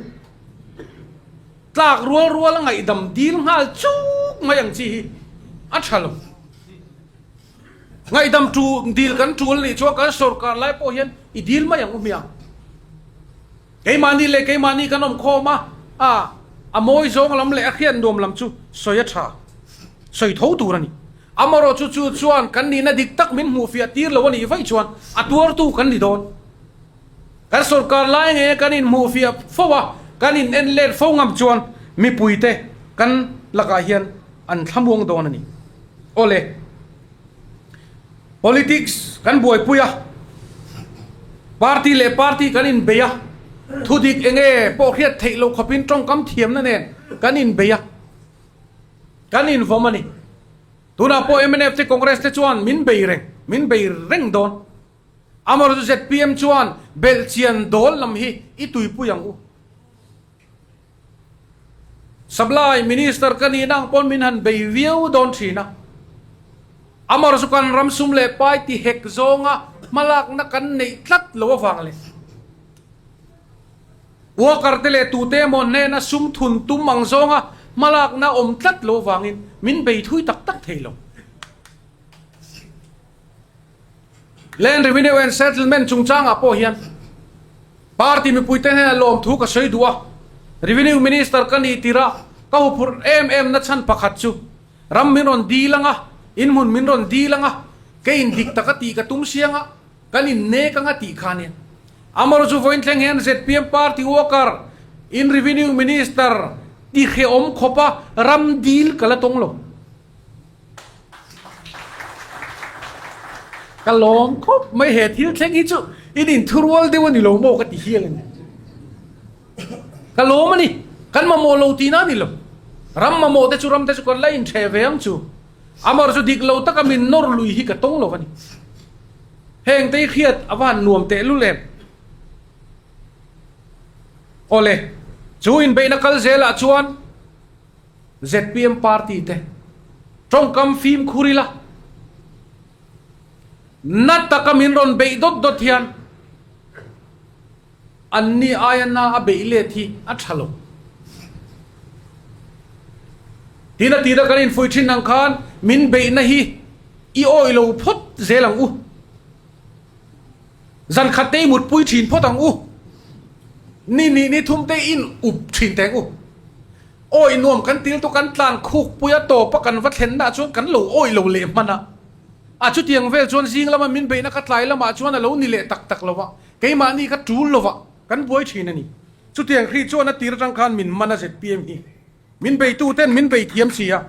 Tlak rual rual a ngaihdam dil nghal chuk mai ang chi hi a tha lo. Ngaihdam tu dil kan tul nih chuan kan sorkar lai pawh hian i dil mai ang u hmiang. Keimahni leh keimahni kan awm khawm a, a a mawi zawng lam leh a hriat nuam lam chu sawi a tha, sawi tho tur a ni. Amaherawhchu chu chuan kan nihna dik tak min hmuhfiah tir lo a nih vaih chuan a tuartu kan ni dawn. Kan sorkar lai nge kan inhmuhfiah fo a, kan in en let fo ngam chuan mipuite kan lakah hian an thlamuang dawn a ni. Awle, politics kan buaipui a, party leh party kan inbei a, thudik enge pawh hriat theih loh khawpin tawngkam thiamna nen kan inbei a, kan invawm a ni. Tunah pawh mnf te Congress te chuan min bei reng, min bei reng dawn. Amaherawhchu zpm chuan belhchian dawl lam hi i tuipui ang u. Supply Minister ka nihna ang pawn min han bei viau dawn thin a. Amaherawhchu kan ram sum leh pai ti hek zawnga hmalakna kan neih tlat lo avang leh worker te leh tute emaw hnena sum thun tum ang zawnga hmalakna awm tlat lo avangin min bei thui tak tak thei lo. Land Revenue and Settlement chungchangah pawh hian party mipuite hnena lawmthu ka sawi duh a, Revenue Minister ka nih tirh a ka huphurh em em na chhan pakhat chu ram min rawn dil anga, inhmun min rawn dil anga, kei in dik taka tih ka tum siang a, kan innek anga tih kha ania. Amaherawhchu chu vawiin thleng hian zpm party worker in Revenue Minister ti hrehawm khawpa ram dil ka la tawng lo. Ka lawm khawp mai he thil thleng hi chu in inthurual deuh a ni lo maw ka ti hial a ni. Ka lawm a ni, kan mamawh lo tihna a ni lo. Ram mamawh te chu ram te chu kan la intheh ve ang chu. Amar chu dik lo taka min nawr lui hi ka tawng lo a ni. Heng te hi hriat a va han nuam tehlul em. Awle, chu inbeihna kal zelah chuan Zpm party te tawngkam fimkhur ila, na taka min rawn beih dawt dawt hian anni aia na a beih let hi a tha lo. Tin a tira kan infuih thin ang khan min beihna hi i awih lo phawt zel ang u. Zan khat te i mutpui thin phawt ang u. Ni nih ni thum te in up thin teng u. Awi nuam kan til tu kan tlan khuk pui a tawp a kan va thlen na chuan kan lo awi lo leh hman a. A chutiang vel chuan zing lama min beihna ka tlai lamah chuan a lo ni leh tak tak lo a, keimahni ka tul lo va kan buai thin a ni. Chutiang hrih chuan a tir atang khan min man a zpm hi. Min beitu ten min bei thiam si a.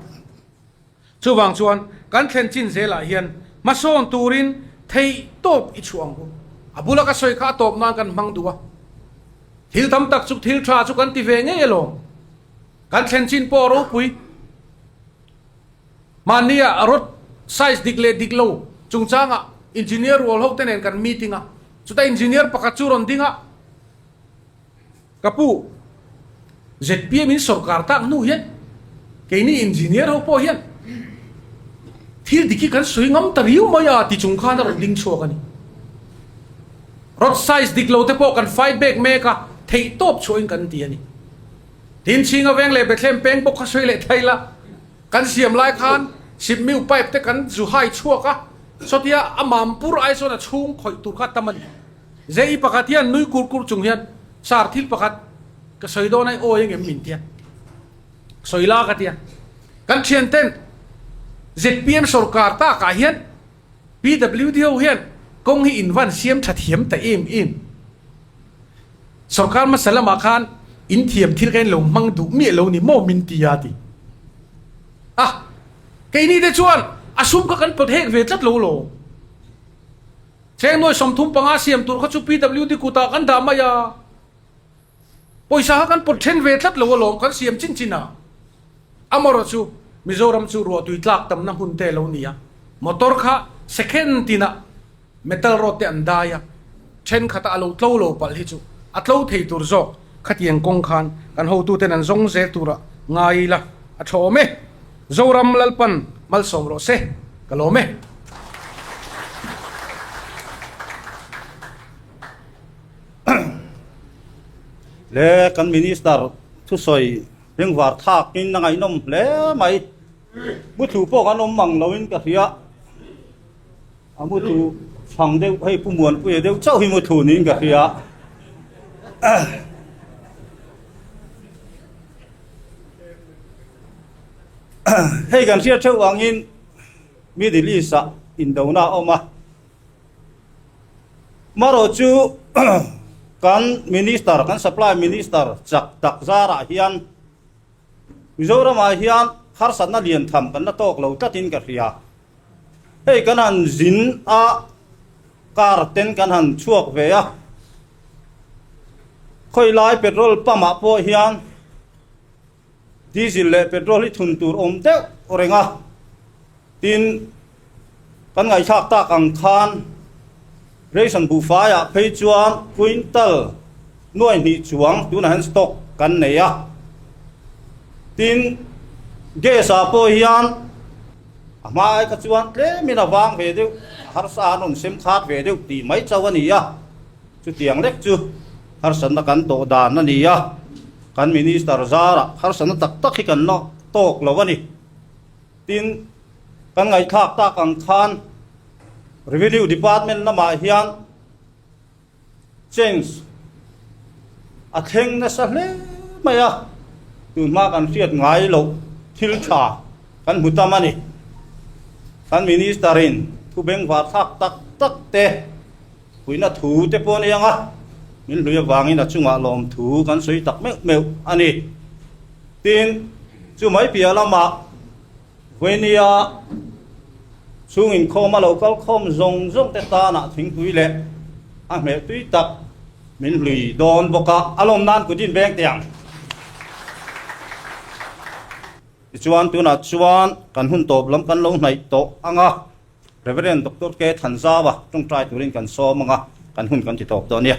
Chuvang chuan kan thlen chin zelah hian hmasawn turin theih tawp i chhuah ang u. A bula ka sawi kha a tawp nan kan hmang duh a. Thil tam tak chu thil tha chu kan ti ve ngei alawm. Kan thlen chin pawh a ropui. Mahnia road size dik leh dik lo chungchangah engineer rual ho te nen kan meeting a. Chutah engineer pakhat chu rawn ding a. Ka pu, zpm in sorkar tak hnu hian keini engineer ho pawh hian thil dik hi kan sawi ngam ta riau mai a ti chung khan a rawn ding chhuak a ni. Rod size dik lo te pawh kan fight back mek a, theih tawp chhuahin kan ti a ni. Tin, Chhinga veng leh Bethlehem peng bawk kha sawi leh thei la, kan siam lai khan sipmiu pipe te kan zu hai chhuak a, sawtia a mampur ai chuan a chhung khawih tur kha tam a ni. Zei pakhat hian nui kur kur chung hian sar thil pakhat ka sawi dawn ai awi engem min tia sawi la ka tia. Kan thian ten zpm sorkar takah hian PWD ho hian kawng hi in van siam tha thiam ta em em. Sorkar hmasa lamah khan in thiam thil kha in lo hmang duh miah lo ni maw min ti a ti. A, keini te chuan a sum kha kan pawt hek ve tlat lo lo. Cheng nuai 35 siam tur kha chu PWD kutah kan dah mai a. Pawisa kha kan pawt then ve tlat lo alawm kan siam chin chin a. Amarawh chu Mizoram chu ruahtui tlak tamna hmun te lo ni a. Motor kha second tinah metal rod te an dai a, thenkhat a a lo tlo lo palh hi chu a tlo thei tur zawk khatiang kawng khan kan hotuten an zawng zel tura ngai ila a tha awm e. Zoram Lalpan malsawm rawh se, ka lawm e. Le kan Minister thusawi bengvar thakin a ngaihnawm hle mai. Muthu pawh kan awm mang loin ka hria. A muthu chhang deuh hei Pu Muanpuia deuh chauh hi muthu niin ka hria. Hei kan hriat theuh angin Middle East ah indona a awm a. Marawh chu kan Minister, kan Supply Minister chak tak zarah hian Mizoramah hian harsatna lian tham kan la tawk lo tlatin ka hria. Hei kan han zin a, car ten kan han chhuak ve a, khawilai petrol pump ah pawh hian diesel leh petrol hi thun tur awm deuh reng a, tin kan ngaihthlak tak ang khan ration buhfai ah phei chuan quintal nuai hnih chuang tunah hian stock kan nei a, tin gas ah pawh hian a hma ai kha chuan tlemin a vang ve deuh, a harsa an rawn sem khat ve deuh tih mai chauh a ni a, chutiang lek chu harsatna kan tawh dan a ni a, kan minister zarah harsatna tak tak hi kan la tawk lo a ni. Tin, kan ngaihthlak tak ang khan Revenue Department lamah hian Change a thleng nasa hle mai a, tunhma kan hriat ngai loh thil tha kan hmu tam a ni. Kan Minister in thu bengvar thlak tak tak te, puihna thu te pawh a ni ang a, min hlui avangin a chungah lawmthu kan sawi tak meuh meuh a ni. Tin, chu mai piah lamah Vawinia chhung inkhawm a lo kal khawm zawng zawng te tanah thingpui leh a hmeh tui tak min hlui dawn bawk a, a lawm nan kut in veng teh ang. Tichuan tunah chuan kan hun tawp lam kan lo hnaih tawh ang a, Reverend Doctor K Thanzawa tawngtai turin kan sawm ang a, kan hun kan ti tawp dawn nia.